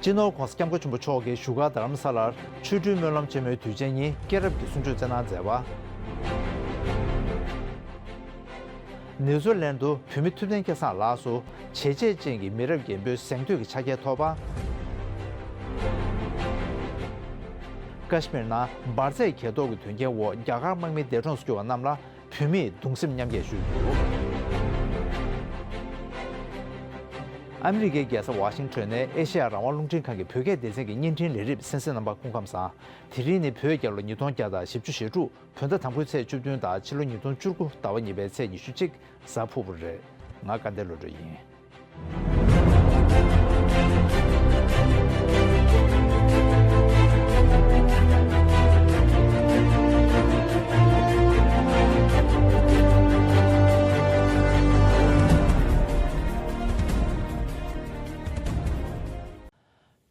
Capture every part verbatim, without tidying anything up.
སྤྱི་ནོར་༧གོང་ས་༧སྐྱབས་མགོན་ཆེན་པོ་མཆོག་གིས་བཞུགས་སྒར་རྡ་རམ་ས་ལར་ཆོ་འཕྲུལ་སྨོན་ལམ་ཆེན་མོའི་དུས་ཆེན་ཉིན་སྐྱེས་རབས་ཀྱི་གསུང་ཆོས་སྩལ་གནང་མཛད་པ། ནེའུ་ཛི་ལན་དུ་བོད་མི་ཐུབ་བསྟན་སྐལ་བཟང་ལགས་སུ་བྱས་རྗེས་ཅན་གྱི་མི་རབས་རྒན་པོའི་གཟེངས་བསྟོད་ཀྱི་ཕྱག་འཁྱེར་ཐོབ་པ། ཀ་ཤི་མིར་ནང་འབར་རྫས་འགས་གཏོར་གྱི་དོན་རྐྱེན་འོག་རྒྱ་གར་དམག་མིའི་འདས་གྲོངས་སུ་གྱུར་བ་རྣམས་ལ་བོད་མིས་གདུང་སེམས་མཉམ་སྐྱེད་ཞུས་འདུག། ཨ་མི་རི་ཀའི་རྒྱལ་ས་ཝ་ཤིང་ཊོན་ནས་ཨེ་ཤེ་ཡ་རང་དབང་རླུང་འཕྲིན་ཁང་གི་བོད་སྐད་སྡེ་ཚན་གྱི་བརྙན་འཕྲིན་ལས་རིམ་གསན་གཟིགས་རྣམ་པ་སྐུ་ཁམས་བཟང་། དེ་རིང་ནི་བོད་རྒྱལ་ལོ་ཉིས་སྟོང་བརྒྱ་དང་བཞི་བཅུ་ཞེ་དྲུག་བོད་ཟླ་དང་པོའི་ཚེས་བཅུ་བདུན་དང་ཕྱི་ལོ་ཉིས་སྟོང་བཅུ་དགུ་ཟླ་བ་གཉིས་པའི་ཚེས་ཉི་ཤུ་གཅིག་གཟའ་ཕུར་བུ་རེད། ང་སྐལ་ལྡན་བློ་གྲོས་ཡིན།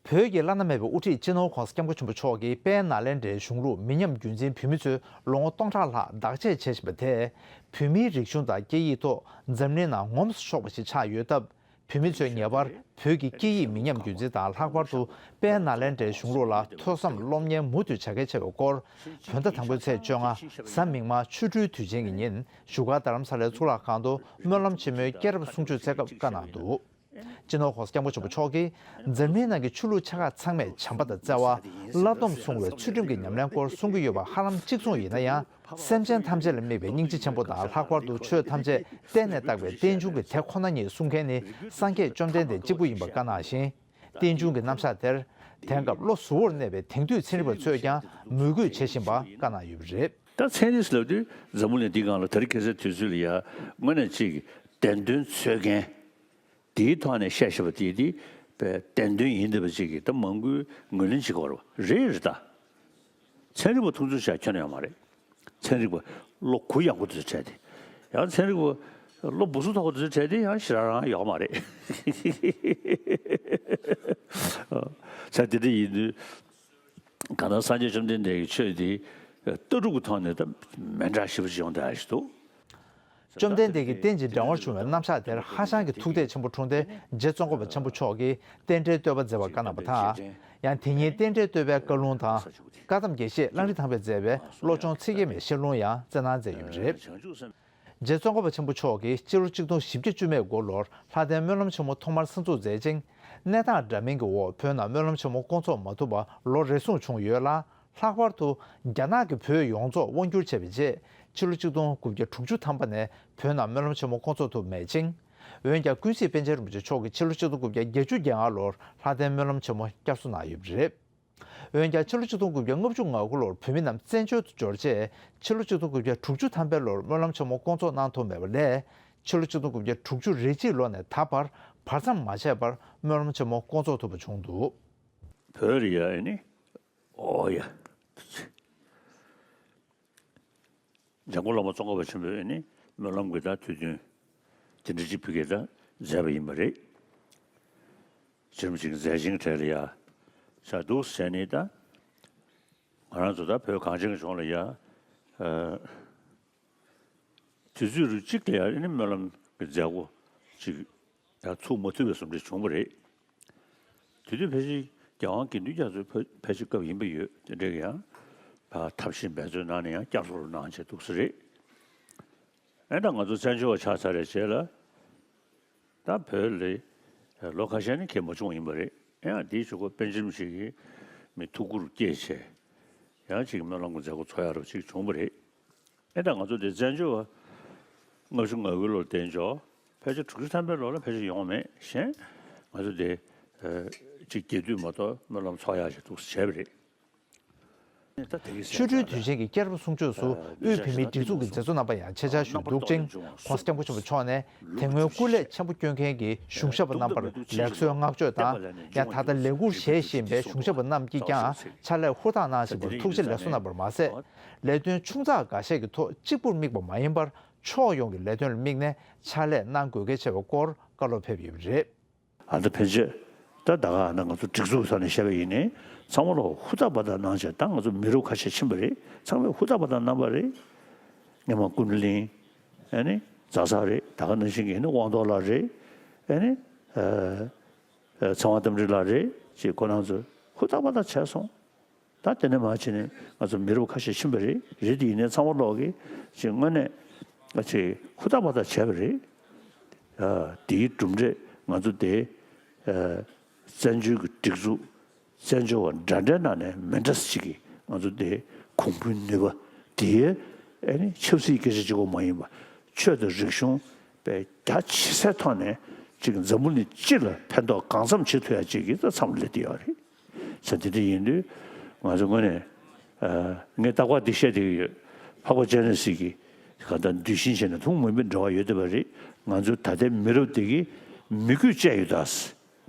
བོད་ཀྱི་བླ་ན་མེད་པའི་དབུ་ཁྲིད་སྤྱི་ནོར་༧གོང་ས་༧སྐྱབས་མགོན་ཆེན་པོ་མཆོག་གིས་དཔལ་ནཱ་ལེནྡྲའི་གཞུང་ལུགས་མི་ཉམས་རྒྱུན་འཛིན་བོད་མི་ཚོས་ལོ་ངོ་སྟོང་ཕྲག་ལྷག་བདག་གཅེས་བྱེད་བཞིན་པ་དེས་བོད་མིའི་རིག་གཞུང་དང་སྐད་ཡིག་ཐོག་འཛམ་གླིང་ནང་ངོམས་སུ་ཆོག་པ་ཞིག་ཆགས་ཡོད་སྟབས། བོད་མི་ཚོས་ངེས་པར་བོད་ཀྱི་སྐད་ཡིག་མི་ཉམས་རྒྱུན་འཛིན་དང་། ལྷག་པར་དུ་དཔལ་ནཱ་ལེནྡྲའི་གཞུང་ལུགས་ལ་ཐོས་བསམ་སློབ་གཉེར་མུ་མཐུད་བྱ་གལ་ཆེ་བའི་སྐོར། བོད་ཟླ་དང་པོའི་ཚེས་བཅོ་ལྔ་གཟའ་མིག་དམར་ཆོ་འཕྲུལ་དུས་ཆེན་གྱི་ཉིན་བཞུགས་སྒར་རྡ་རམ་ས་ལའི་གཙུག་ལག་ཁང་དུ་སྨོན་ལམ་ཆེན་མོའི་སྐྱེས་རབས་གསུང་ཆོས་སྩལ་སྐབས་བཀའ་གནང་འདུག། སྤྱི་ནོར་༧གོང་ས་༧སྐྱབས་མགོན་ཆེན་པོ་མཆོག་གིས་འཛམ་གླིང་ནང་གི་ཆོས་ལུགས་ཆེ་ཁག་ཚང་མས་བྱམས་པ་དང་བརྩེ་བ། བསླབ་སྡོམ་སྲུང་བའི་ཚུལ་ཁྲིམས་ཀྱི་ཉམས་ལེན་སྐོར་གསུང་གི་ཡོད་པ་ཧ་ལམ་གཅིག་མཚུངས་ཡིན་ན་ཡང་། སེམས་ཅན་ཐམས་ཅད་ལ་དམིགས་པའི་སྙིང་རྗེ་ཆེན་པོ་དང་། ལྷག་པར་དུ་ཆོས་ཐམས་ཅད་བརྟན་ནས་བརྟག་པའི་རྟེན་འབྱུང་གི་དེ་ཁོ་ན་ཉིད་གསུང་མཁན་ནི་སངས་རྒྱས་བཅོམ་ལྡན་འདས་གཅིག་པུ་ཡིན་པ་བཀའ་གནང་ཞིང་། རྟེན་འབྱུང་གི་རྣམ་གཞག་དེར་དེང་སྐབས་བློ་གཟུ་བོར་གནས་པའི་དེང་དུས་ཚན་རིག་པ་ཚོས་ཀྱང་མོས་གུས་བྱེད་བཞིན་པ་བཀའ་གནང་ཡོད་པ་རེད། ད་ཚན་རིག་ལབ་དུས་འཛམ་བུ་གླིང་འདིའི་སྒང་ལ་དེ་རིང་ཁ་སང་དུས་ཚོད་ལ་ཡ་དངོས་གནས་གཅིག་བདེན་དོན་འཚོལ་མཁན། དེའི་ཐོག་ནས་བཤད་བཞིན་པ་དེ་དེ་བདེན་དོན་ཡིན་བསྡད་པ་ཅིག་གིས་ད་མང་པོས་ངོས་ལེན་བྱེད་ཀྱི་ཡོད་རེད་པ། རེད་རེད་ད། ཚན་རིག་པ་མཐོང་ཆུང་བྱས་ཁྱོན་ནས་ཡོད་མ་རེད། ཚན་རིག་པ་བློ་གུ་ཡངས་པོ་དེ་ཚོ་བྱས་ཏེ། ཡང་ཚན་རིག་པ་བློ་སྦུག་སུབ་ཐོག་པ་དེ་ཚོ་བྱས་ཏེ་ཡང་ཞེ་དྲག་རང་ཡོད་མ་རེད། ས་དེ་འདྲ་ཡིན་དུས། གང་ལྟར་སངས་རྒྱས་བཅོམ་ལྡན་འདས་ཀྱི་ཆོས་འདི་ལྟ་གྲུབ་ཀྱི་ཐོག་ནས་ད་མི་འདྲ་ཞེ་པོ་ཅིག་ཡོང་བསྡད་ཡ་ཞིག་འདུག། བཅོམ་ལྡན་འདས་ཀྱིས་རྟེན་ཅིང་འབྲེལ་བར་འབྱུང་བའི་རྣམ་གཞག་དེར་ཧ་ཅང་གི་ཐུགས་གཏད་ཆེན་པོ་འཁྲུངས་ཏེ། རྗེ་ཙོང་ཁ་པ་ཆེན་པོ་མཆོག་གིས་རྟེན་འབྲེལ་བསྟོད་པ་མཛད་པར་བཀའ་གནང་བ་དང་། ཡང་དེ་ཉིན་རྟེན་འབྲེལ་བསྟོད་པའི་བཀའ་ལུང་དང་། བཀའ་གདམས་དགེ་བཤེས་གླང་རི་ཐང་པས་མཛད་པའི་བློ་སྦྱོང་ཚིག་བརྒྱད་མའི་བཤད་ལུང་ཡང་སྩལ་གནང་མཛད་ཡོད་པ་རེད། རྗེ་ཙོང་ཁ་པ་ཆེན་པོ་མཆོག་གིས་སྤྱི་ལོ་ཆིག་སྟོང་བཞི་བརྒྱ་བཅུ་མེད་དགུ་ལོར་ལྷ་ལྡན་སྨོན་ལམ་ཆེན་མོ་ཐོག་མར་གསར་འཛུགས་མཛད་ཅིང་། གནས་སྟངས་འདྲ་མིན་གྱི་འོག་བོད་ནང་སྨོན་ལམ་ཆེན་མོ་སྐོང་ཚོགས་མ་ཐུབ་པ་ལོ་རེ་ཟུང་བྱུང་ཡོད་ལ། ལྷག་པར་དུ་རྒྱ་ནག་གིས་བོད་ཡོངས་རྫོགས་དབང་བསྒྱུར་བྱས་པའི་རྗེས། ཕྱི་ལོ་ཆིག་སྟོང་དགུ་བརྒྱ་དྲུག་ཅུ་ཐམ་པ་ནས་བོད་ནང་སྨོན་ལམ་ཆེན་མོ་སྐོང་ཚོགས་ཐུབ་མེད་ཅིང་། འོན་ཀྱང་ཀུན་གཟིགས་པཎ་ཆེན་རིན་པོ་ཆེ་མཆོག་གིས་ཕྱི་ལོ་ཆིག་སྟོང་དགུ་བརྒྱ་བརྒྱད་ཅུ་གྱ་ལྔ་ལོར་ལྷ་ལྡན་སྨོན་ལམ་ཆེན་མོ་བསྐྱར་གསོ་གནང་ཡོད་པ་རེད། འོན་ཀྱང་ཕྱི་ལོ་ཆིག་སྟོང་དགུ་བརྒྱ་ལྔ་བཅུ་ང་དགུ་ལོར་བོད་མི་རྣམས་བཙན་བྱོལ་དུ་འབྱོར་རྗེས། ཕྱི་ལོ་ཆིག་སྟོང་དགུ་བརྒྱ་དྲུག་ཅུ་ཐམ་པའི་ལོར་སྨོན་ལམ་ཆེན་མོ་སྐོང་ཚོགས་གནང་ཐུབ་མེད་པ་ལས། ཕྱི་ལོ་ཆིག་སྟོང་དགུ་བརྒྱ་དྲུག་ཅུ་རེ་གཅིག་ལོ་ནས་ད་བར་བར་མཚམས་མ་ཆད་པར་སྨོན་ལམ་ཆེན་མོ་སྐོང་ཚོགས་ཐུབ་པ་བྱུང་འདུག། བོད་རེད་ཡ། ཨེ་ནི། ཨོ་ཡ། འཇམ་མགོན་བླ་མ་ཙོང་ཁ་པ་ཆེན་པོས་ཨེ་ནི་སྨོན་ལམ་གྱི་ད་དུས་སྟོན་དེ་འདྲ་ཅིག་ཕ་གིར་ད་མཛད་པ་ཡིན་པ་རེད། ཅི་རིམ་ཅིག་མཛད་ཆེན་གྱི་གྲས་ལ་ཡ་ཆགས་འདུག་ཟེར་ནས། ད་ང་རང་ཚོ་ད་བོད་གངས་ཅན་གྱི་ལྗོངས་ལ་ཡ། ཨ། དུས་ཚོད་རིགས་གཅིག་ལ་ཡ་ཨེ་ནི་སྨོན་ལམ་གྱི་མཛད་སྒོ་ཅིག་ཡང་ཚུགས་མ་ཐུབ་པའི་བཟོ་འདྲ་བྱུང་བ་རེད། དེ་དུས་ཕལ་ཆེར་རྒྱལ་དབང་དགེ་འདུན་རྒྱ་མཚོའི་ཕལ་ཕལ་ཆེར་སྐབས་ཡིན་པ་ཡོད། དེ་འདྲ་གི་ཡང་ཕར་ཐབས་ཤེས་འབད་རྩོལ་གནང་ནས་ཡང་བསྐྱར་གསོ་རུ་གནང་བྱས་འདུག་ས་རེད། ཨེ་ད་ང་ཚོ་བཙན་བྱོལ་བ་ཆགས་ཚར་བའི་རྗེས་ལ། ད་བོད་ལ་ལོ་ཁ་ཤས་ནི་གད་མོ་ཆུང་ཡིན་པ་རེད། ཨེ་ཡང་དེའི་གཞུག་གུ་པཎ་ཆེན་ཞིག་གིས་མི་ཐུགས་ཁུར་བསྐྱེད་བྱས། ཡང་ཅིག་སྨོན་ལམ་གྱི་མཛད་སྒོ་འཚོགས་ཡག་རུ་ཅིག་བྱུང་བ་རེད། ཨེ་ད་ང་ཚོ་དེ་བཙན་བྱོལ་བ་ལྔ་བཅུ་ང་དགུ་ལོར་བསྡད་འཇོག་ཕལ་ཆེར་དྲུག་ཅུ་ཐམ་པའི་ལོ་ལ་ཕལ་ཆེར་ཡོང་མེད། གཞན་ང་ཚོ་དེ་ཨ་གཅིག་རྒྱས་བསྡུས་མ་གཏོགས་སྨོན་ལམ་འཚོགས་ཡག་ཞིག་འདུག་བྱས་པ་རེད། ཆོ་འཕྲུལ་དུས་ཆེན་གྱི་སྐྱེས་རབས་གསུང་ཆོས་སུ་དབུས་བོད་མིའི་སྒྲིག་འཛུགས་ཀྱི་མཛད་གཙོ་རྣམ་པ་ཡང་ཆེད་བཅར་ཞུས་འདུག་ཅིང་། ༸གོང་ས་༸སྐྱབས་མགོན་ཆེན་པོ་མཆོག་ནས་དེ་སྔོན་སྐུ་ལས་ཆེན་པོ་བསྐྱོན་མཁན་གྱི་གཞུང་ཞབས་པ་རྣམ་པར་ལེགས་གསོའི་བསྔགས་བརྗོད་དང་། ཡང་ད་ལྟ་ལས་འཁུར་བཞེས་བཞིན་པའི་གཞུང་ཞབས་པ་རྣམས་ཀྱིས་ཀྱང་ཕྱག་ལས་ཧུར་ཐག་གནང་བཞིན་པར་ཐུགས་རྗེ་ལེགས་སོ་གནང་བར་མ་ཟད། ལས་དོན་ཆུང་ཙག་འགའ་ཤས་ཀྱི་ཐོག་གཅིག་པུར་དམིགས་པ་མ་ཡིན་པར། ཕྱོགས་ཡོངས་ཀྱི་ལས་དོན་ལ་དམིགས་ནས་ཕྱག་ལས་གནང་དགོས་གལ་ཆེ་བའི་སྐོར་བཀའ་སློབ་ཕེབས་ཡོད་པ་རེད། ཨ་ད་ཕལ་ཆེར་ད་ད་ག་ཨ་ད་ང་ཚོ་སྒྲིག་འཛུགས་ས་ནས་བཤད་པ་ཡིན་ནའི་ཚང་མ་ལ་ཧུར་ཐག་པ་ད་གནང་བྱས། ད་ང་ཚོ་མི་རབས་ཁ་ཤས་ཕྱིན་པ་རེད། ཚང་མས་ཧུར་ཐག་པ་ད་གནང་པ་རེད། སྔོན་མ་ཀུན་གླིང་། ཨ་ནི་རྫ་ས་རེད། ད་ག་ནང་བཞིན་གྱི་ཨ་ནི་དབང་ཐོག་ལགས་རེད། ཨ་ནི་ཨ་ཚེ་དབང་རྟ་མགྲིན་ལགས་རེད། ཅེས་ཁོ་རང་ཚོས་ཧུར་ཐག་པ་ཐག་བྱས་སོང་། ད་དེ་ནས་མར་ཕྱིན་ནས་ང་ཚོ་མི་རབས་ཁ་ཤས་ཕྱིན་པ་རེད། རེད་དེ་ཡིན་ནའི་ཚང་མ་ལོག་གིས་ཅིག་དངོས་གནས་ཅིག་ཧུར་ཐག་པ་ཐག་བྱས་པ་རེད། ཨ། དེའི་གྲུབ་འབྲས་ང་ཚོ་དེ་ཨ། བཙན་བྱོལ་གྱི་སྒྲིག་འཛུགས་བཙན་བྱོལ་བ་འདྲ་འདྲའི་ནང་ནས་མི་འདྲ་ཞིག་གིས་ང་ཚོ་དེ་གོང་བུའི་ནུས་པ་དེའི་ཨ་ནི་ཆབ་སྲིད་སྐད་ཆ་གཅིག་པོ་མ་ཡིན་པ། ཆོས་དང་རིག་གཞུང་དཔེ་རྒྱ་ཆེ་སའི་ཐོག་ནས་ཅིག་འཛམ་བུ་གླིང་སྤྱི་ལ་ཕན་ཐོགས་གང་འཚམ་བྱེད་ཐུབ་ཡ་ཅིག་གི་ད་མཚམས་སླེབས་བསྡད་ཡོད་རེད། ས་དེ་འདྲ་ཡིན་དུས་ང་ཚོ་དངོས་གནས་ཨ། ངས་རྟག་པར་འདི་བཤད་བསྡད་ཀྱི་ཡོད། འཕགས་པ་སྤྱན་རས་གཟིགས་ཀྱིས་གང་ལྟར་གདུལ་ཞིང་བྱས་ནས་ཐུན་མོང་མ་ཡིན་པའི་འབྲེལ་བ་ཡོད་བསྡད་པ་རེད། ང་ཚོའི་ད་ལྟའི་མི་རབས་འདི་གིས་མི་གུས་བཅས་ཡོད་ད།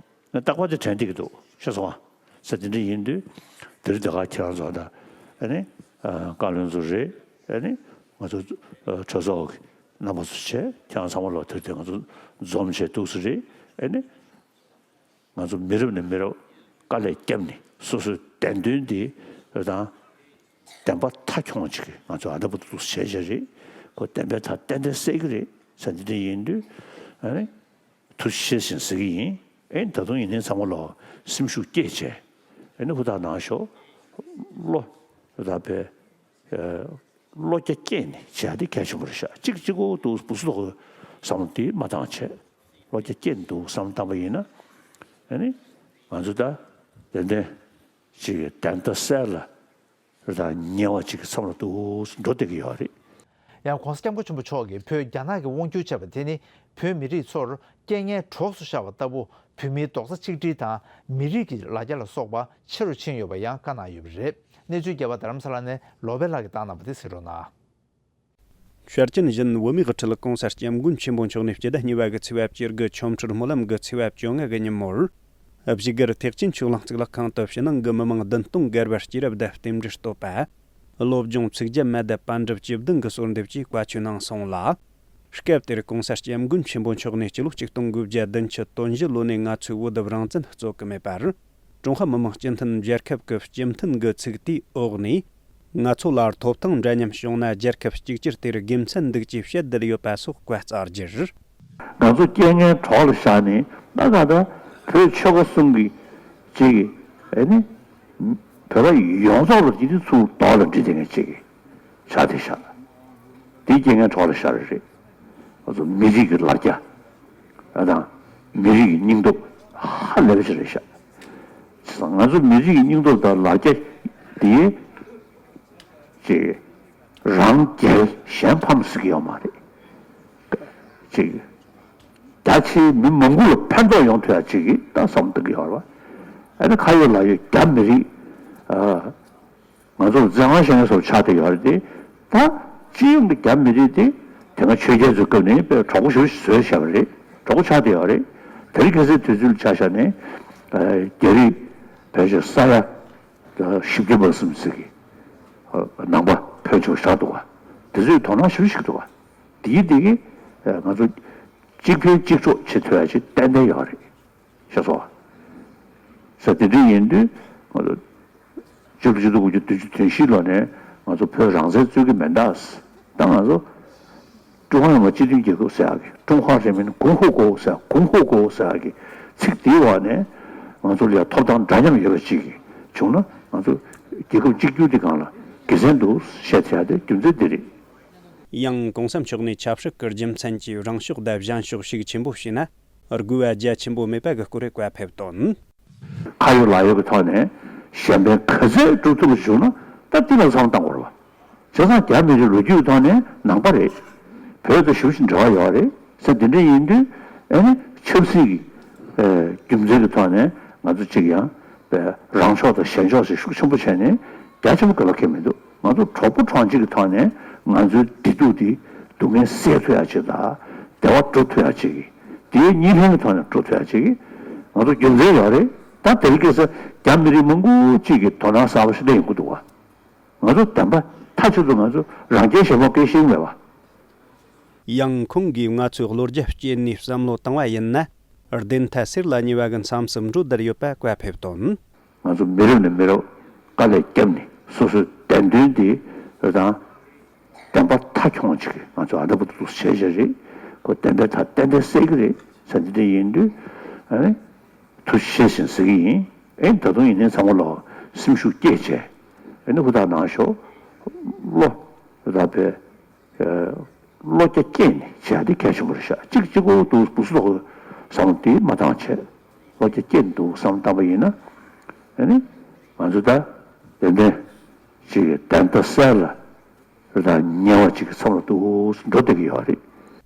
ང་རྟག་པར་དེ་དྲན་བསྡད་ཀྱི་འདུག་ཤེས་སོང་ང་། ས་དེ་འདྲ་ཡིན་དུས་དེ་རིང་འདི་ག་ཁྱེད་རང་ཚོ་ད་ཨ་ནི་ཨ། བཀའ་བློན་ཚོ་རེད། ཨ་ནི་ང་ཚོ་ཨ། གྲོས་ཚོགས་ཀྱི་རྣམ་པ་ཚོ་བྱས། ཁྱེད་རང་ཚང་མ་ལོག་དེར་དེ་ང་ཚོ་འཛོམས་བྱས་འདུག་སེ་རེད། ཨ་ནི་ང་ཚོ་མི་རབས་ནས་མི་རབས་དཀའ་ལས་བརྒྱབ་ནས་སོ་སོའི་བདེན་དོན་འདི་དང་བདེན་པ་མཐའ་འཁྱོངས་བྱེད་ཀྱི་ང་ཚོ་ཨ་འདྲ་པོ་འདུག་བྱས་བྱས་རེད། ཁོ་བདེན་པའི་མཐའ་ཏན་ཏན་གསལ་གྱི་རེད། ས་འདི་འདྲ་ཡིན་དུས་ཨ་ནི་ཐུགས་རྗེ་ཆེ་ཞེས་ཟེར་གྱི་ཡིན། ཨེ་ད་དུང་ཡིན་ནའི་ཚང་མ་ལོག་སེམས་ཤུགས་བསྐྱེད་བྱས་ཨ་ནི་ཧུར་ཐག་གནང་ཤོག། བློ་ད་དཔེ་བློ་རྒྱ་བསྐྱེད་ནས་བྱས་དེ་གལ་ཆེན་པོ་རེད་ཤག། གཅིག་གཅིག་པོ་འདུག་སེ་སྡུག་སོ་དོག་བསམ་བློ་དེ་མ་བཏང་བྱས། བློ་རྒྱ་བསྐྱེད་འདུག་བསམ་བཏང་པ་ཡིན་ན། ཨ་ནི་ང་ཚོ་ད་ཏན་ཏན་ཅིག་བདེན་མཐའ་གསལ་ལ་རེ་དང་ཉེ་བ་ཅིག་གི་མཚམས་ལ་འདུག་སེ་འགྲོ་བསྡད་ཀྱི་ཡོད་རེད། ཡང་༧གོང་ས་༧སྐྱབས་མགོན་ཆེན་པོ་མཆོག་གིས་བོད་རྒྱ་ནག་གིས་དབང་བསྒྱུར་བྱས་པ་དེ་ནི་བོད་མི་རིགས་ཚོར་རྐྱེན་ངན་གྲོགས་སུ་ཤར་བ་ལྟ་བུ། བོད་མིའི་རྡོག་རྩ་གཅིག་སྒྲིལ་དང་མི་རིགས་ཀྱི་ལ་རྒྱ་ལ་སོགས་པ་ཆེ་རུ་ཕྱིན་ཡོད་པ་ཡང་བཀའ་གནང་ཡོད་པ་རེད། གནས་ཚུལ་རྒྱས་པ་རྡ་རམ་ས་ལ་ནས་ལོ་པཎ་ལགས་ཀྱིས་བཏང་གནང་བ་དེ་གཟིགས་རོགས་གནང་། ཤར་ཅིན་ཞིན་བོད་མིའི་དབུ་ཁྲིད་༧གོང་ས་༧སྐྱབས་མགོན་ཆེན་པོ་མཆོག་ནས་སྤྱི་ཟླ་གཉིས་པ་གི་ཚེས་པ་བཅུ་དགུ་ཆོ་འཕྲུལ་སྨོན་ལམ་གྱི་ཚེས་པ་བཅོ་ལྔ་གི་ཉིན་མོར། བཞུགས་སྒར་ཐེག་ཆེན་ཆོས་གླིང་གཙུག་ལག་ཁང་དུ་ཕྱི་ནང་གི་མི་མང་བདུན་སྟོང་བརྒལ་བར་སྐྱེས་རབས་དང་རྟེན་འབྲེལ་བསྟོད་པ། བློ་སྦྱོང་ཚིག་བརྒྱད་མ་དང་པཎ་གྲུབ་བཅུ་བདུན་གྱི་གསོལ་འདེབས་ཀྱིས་བཀའ་ཆོས་གནང་སོང་ལ། སྐབས་དེར་༧གོང་ས་༧སྐྱབས་མགོན་ཆེན་པོ་མཆོག་ནས་སྤྱི་ལོ་གཅིག་སྟོང་དགུ་བརྒྱ་བདུན་ཅུ་དོན་བཞི་ལོ་ནས་ང་ཚོའི་བོད་རང་བཙན་རྩོད་ཀྱི་མེད་པར། ཀྲུང་ཧྭ་མི་དམངས་སྤྱི་མཐུན་རྒྱལ་ཁབ་ཀྱི་སྤྱི་མཐུན་གྱི་ཚིག་དེའི་འོག་ནས། ང་ཚོ་ལ་ཐོབ་ཐང་འདྲ་མཉམ་བྱུང་ན་རྒྱལ་ཁབ་གཅིག་གྱུར་དེར་དགེ་མཚན་འདུག་ཅེས་བཤད་བསྡད་ཡོད་པ་སོགས་བཀའ་སྩལ་རྒྱུར། ང་ཚོ་རྐྱེན་ངན་གྲོགས་ལ་བཞག་ནས་ད་ག་ད་བོད་ཆོལ་ཁ་གསུམ་གྱི་གཅིག་གི་ཨེ་ནི་བོད་པ་ཡོངས་རྫོགས་ལ་ཡིན་ཚུལ་རྡོག་ལ་བསྒྲིལ་བསྡད་མཁན་གཅིག་གི་ཆགས་བསྡད་ཤག། དེ་རྐྱེན་ངན་གྲོགས་ལ་བཞག་རེད་རེད། ང་ཚོ་མི་རིགས་ཀྱི་ལ་རྒྱ་དང་མི་རིགས་ཀྱི་སྙིང་སྟོབས་ཧ་ལས་པ་ཞིག་རེད་ཤག། བྱས་ཙང་ང་ཚོ་མི་རིགས་ཀྱི་སྙིང་སྟོབས་དང་ལ་རྒྱ་དེ། ཅིག་རང་རྒྱལ་གཞན་ཕམ་ཟེར་གྱི་ཡོད་མ་རེད། ཅིག་རྒྱ་ཆེའི་མི་མང་པོ་ལ་ཕན་ཐོགས་ཡོང་ཐུབ་ཡ་ཅིག་གི་ད་བསམ་བློ་གཏོང་གི་ཡོད་རེད་བ། ཨ་ནི་ཁ་ཡོད་ལག་ཡོད་རྒྱ་མི་རིགས་ཨ། ང་ཚོ་ལ་བཙན་དབང་བཞག་མཁན་ཚོ་ཆགས་བསྡད་ཡོད་རེད་དེ། ད་སྤྱི་ཡོངས་ཀྱི་རྒྱ་མི་རིགས་དེ་དེ་སྔ་ཆོས་རྒྱལ་ཚོའི་སྐབས་ནས་དཔེ་གྲོགས་པོ་ཞེ་པོ་ཞིག་བཟོས་བཞག་པ་རེད། གྲོགས་པོ་ཆགས་བསྡད་ཡོད་རེད། དེ་རིང་ཁ་སང་དུས་ཚོད་ལ་ཆ་བཞག་ནས་རྒྱ་རིགས་ཕལ་ཆེར་ས་ཡ། བཞི་བཅུ་མ་ཟིན་ཙམ་གྱི་ནང་པ་ཕོན་ཆེ་བ་ཆགས་འདུག་ག། དེ་ཚོས་དོ་སྣང་ཞེ་པོ་ཞིག་འདུག་ག། དེ་ཡིན་དེ་གིས་ང་ཚོ་གཅིག་ཕན་གཅིག་གྲོགས་བྱེད་ཐུབ་ཡ་ཅིག་ཏན་ཏན་ཡོད་རེད། ཤེས་སོང་ས། དེ་འདྲ་ཡིན་དུས་ང་ཚོ་ཆིག་སྟོང་དགུ་བརྒྱ་བདུན་ཅུ་དོན་བཞི་ལོ་ནས་ང་ཚོ་བོད་རང་བཙན་རྩོད་ཀྱི་མེད་ད། ད་ང་ཚོ་ཀྲུང་ཧྭ་མི་དམངས་སྤྱི་མཐུན་རྒྱལ་ཁབ་ཟེར་ཡག་གི། ཀྲུང་ཧྭ་རེན་མིན་གུང་ཧོ་གོ་ཟེར་ཡག་གུང་ཧོ་གོ་ཟེར་ཡག་གི་ཚིག་དེའི་འོག་ནས་ང་ཚོ་ལ་ཡང་ཐོབ་ཐང་འདྲ་མཉམ་ཡོད་པ་ཅིག་བྱུང་ན་ང་ཚོ་རྒྱལ་ཁབ་གཅིག་གྱུར་དེ་སྒང་ལ་དགེ་མཚན་འདུག་བཤད་ཐུབ་ཡག་དེ་རྒྱུ་མཚན་འདི་རེད། ཡང་གོང་ས་མཆོག་ནས་ཆབ་སྲིད་ཀྱི་རྒྱུ་མཚན་གྱིས་རང་ཕྱོགས་དང་གཞན་ཕྱོགས་ཤུགས་ཆེན་པོ་བྱས་ན་དགོས་པ་རྒྱ་ཆེན་པོ་མེད་པ་གི་སྐོར་བཀའ་ཕེབས་དོན། ཁ་ཡོད་ལག་ཡོད་ཀྱི་ཐོག་ནས་གཞན་ཕན་ག་ཚད་སྒྲུབ་ཐུབ་པ་བྱུང་ན་ད་འདི་ལ་བསམ་བློ་གཏང་དགོས་རེད་བ། བྱས་ཙང་རྒྱ་མི་རིགས་ལོ་རྒྱུས་ཀྱི་ཐོག་ནས་ནང་པ་རེད། བོད་དང་ཞེ་པོ་ཅིག་འབྲེལ་བ་ཡོད་རེད། ས་འདི་འདྲ་ཡིན་དུས་ཨ་ནི་ཆབ་སྲིད་ཀྱི་རྒྱུ་མཚན་གྱི་ཐོག་ནས་ང་ཚོ་གཅིག་ཡང་རང་ཕྱོགས་དང་གཞན་ཕྱོགས་ཟེར་ཤུགས་ཆེན་པོ་བྱས་ནས་རྒྱ་ཆེན་པོ་དགོས་པ་གང་ཡང་མི་འདུག། ང་ཚོ་གྲོགས་པོ་གྲོགས་མཆེད་ཀྱི་ཐོག་ནས་ང་ཚོའི་བདེ་སྡུག་འདི་སྡུག་བསྔལ་སེལ་ཐུབ་ཡག་ཅིག་དང་བདེ་བ་སྒྲུབ་ཐུབ་ཡག་ཅིག་གི་དེའི་གཉིས་ཕན་གྱི་ཐོག་ནས་སྒྲུབ་ཐུབ་ཡག་ཅིག་གི་ང་ཚོ་རྒྱུ་མཚན་ཡོད་རེད། ད་དེ་རིང་ཁ་སང་རྒྱ་མི་རིགས་མང་པོ་གཅིག་གིས་དོ་སྣང་གསར་པ་ཞིག་ལེན་ཡོང་གི་འདུག་བ། ང་ཚོ་བདེན་པ་མཐའ་གཅིག་ཏུ་ང་ཚོ་རང་རྒྱལ་ཞེ་དྲག་སྐད་ཤེས་ཀྱི་མེད་པ། ཡང་ཁོང་གིས་ང་ཚོས་བློ་རྒྱ་བསྐྱེད་ནས་བསམ་བློ་བཏང་བ་ཡིན་ན་བདེན་མཐའ་གསེར་ལ་ཉེ་བ་གི་མཚམས་སུ་འགྲོ་བསྡད་ཡོད་པ་བཀའ་ཕེབས་དོན། ང་ཚོ་མི་རབས་ནས་མི་རབས་དཀའ་ལས་བརྒྱབ་ནས་སོ་སོའི་བདེན་དོན་དེ་རེད་དང་། བདེན་པ་མཐའ་འཁྱོངས་བྱེད་ཀྱི་ང་ཚོ་ཨ་འདྲ་པོ་འདུག་བྱས་བྱས་རེད། ཁོ་བདེན་པའི་མཐའ་ཏན་ཏན་གསལ་གྱི་རེད། ས་འདི་འདྲ་ཡིན་དུས་ཨ་ནི་ཐུགས་རྗེ་ཆེ་ཞེས་ཟེར་གྱི་ཡིན། ཨེ་ད་དུང་ཡིན་ནའི་ཚང་མ་ལ་སེམས་ཤུགས་བསྐྱེད་བྱས། ཨེ་ནི་ཧུར་ཐག་གནང་ཤོག་བློ་ཧུར་ཐག་པའི་བློ་རྒྱ་བསྐྱེད་ནས་བྱས་དེ་གལ་ཆེན་པོ་རེད་ཤག་གཅིག་གཅིག་པོ་འདུག་སྤུ་སུ་ལོག་བསམ་བློ་དེ་མ་བཏང་བྱས། བློ་རྒྱ་བསྐྱེད་འདུག་བསམ་བཏང་པ་ཡིན་ན། ཨེ་ནི་ང་ཚོ་ད་ཏན་ཏན་ཅིག་གི་བདེན་མཐའ་གསལ་ལ་རེད་ད་ཉེ་བ་ཅིག་གི་མཚམས་ལ་འདུག་འགྲོ་བསྡད་ཀྱི་ཡོད་རེད།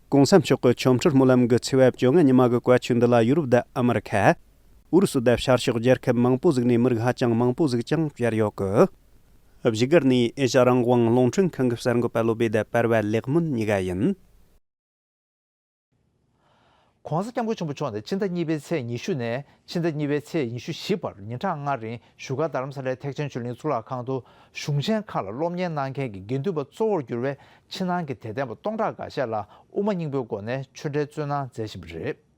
གོང་ས་མཆོག་གི་ཆོ་འཕྲུལ་སྨོན་ལམ་གྱི་ཚེས་པ་བཅོ་ལྔ་ཉི་མ་གི་བཀའ་ཆོས་འདི་ལ་ཡུ་རོབ་དང་ཨ་མི་རི་ཁ། ཨུ་རུ་སུ་དང་ཤར་ཕྱོགས་རྒྱལ་ཁབ་མང་པོ་ཟིག་ནས་མི་རིགས་ཧ་ཅང་མང་པོ་ཟིག་ཀྱང་བཅར་ཡོད་གི། བཞུགས་སྒར་ནས་ཨེ་ཤ་རང་དབང་རླུང་འཕྲིན་ཁང་གི་གསར་འགོད་པ་བློ་བྷེ་དང་པར་བ་ལེགས་སྨོན་གཉིས་ཀ་ཡིན། ྋགོང་ས་ྋསྐྱབས་མགོན་ཆེན་པོ་མཆོག་ནས་ཕྱི་ཟླ་གཉིས་པའི་ཚེས་ཉི་ཤུ་ནས་ཕྱི་ཟླ་གཉིས་པའི་ཚེས་ཉི་ཤུ་བཞི་བར་ཉིན་གྲངས་ལྔ་རིང་བཞུགས་སྒར་རྡ་རམ་ས་ལའི་ཐེག་ཆེན་ཆོས་གླིང་གཙུག་ལག་ཁང་དུ་གཞུང་ཆེན་ཁག་ལ་སློབ་གཉེར་གནང་མཁན་གྱི་དགེ་འདུན་པ་གཙོ་བོར་གྱུར་བའི་ཕྱི་ནང་གི་དད་ལྡན་པ་སྟོང་ཕྲག་འགའ་ཤས་ལ་དབུ་མ་སྙིང་པོའི་སྒོ་ནས་ཆོས་འབྲེལ་སྩོལ་གནང་མཛད་བཞིན་པ་རེད།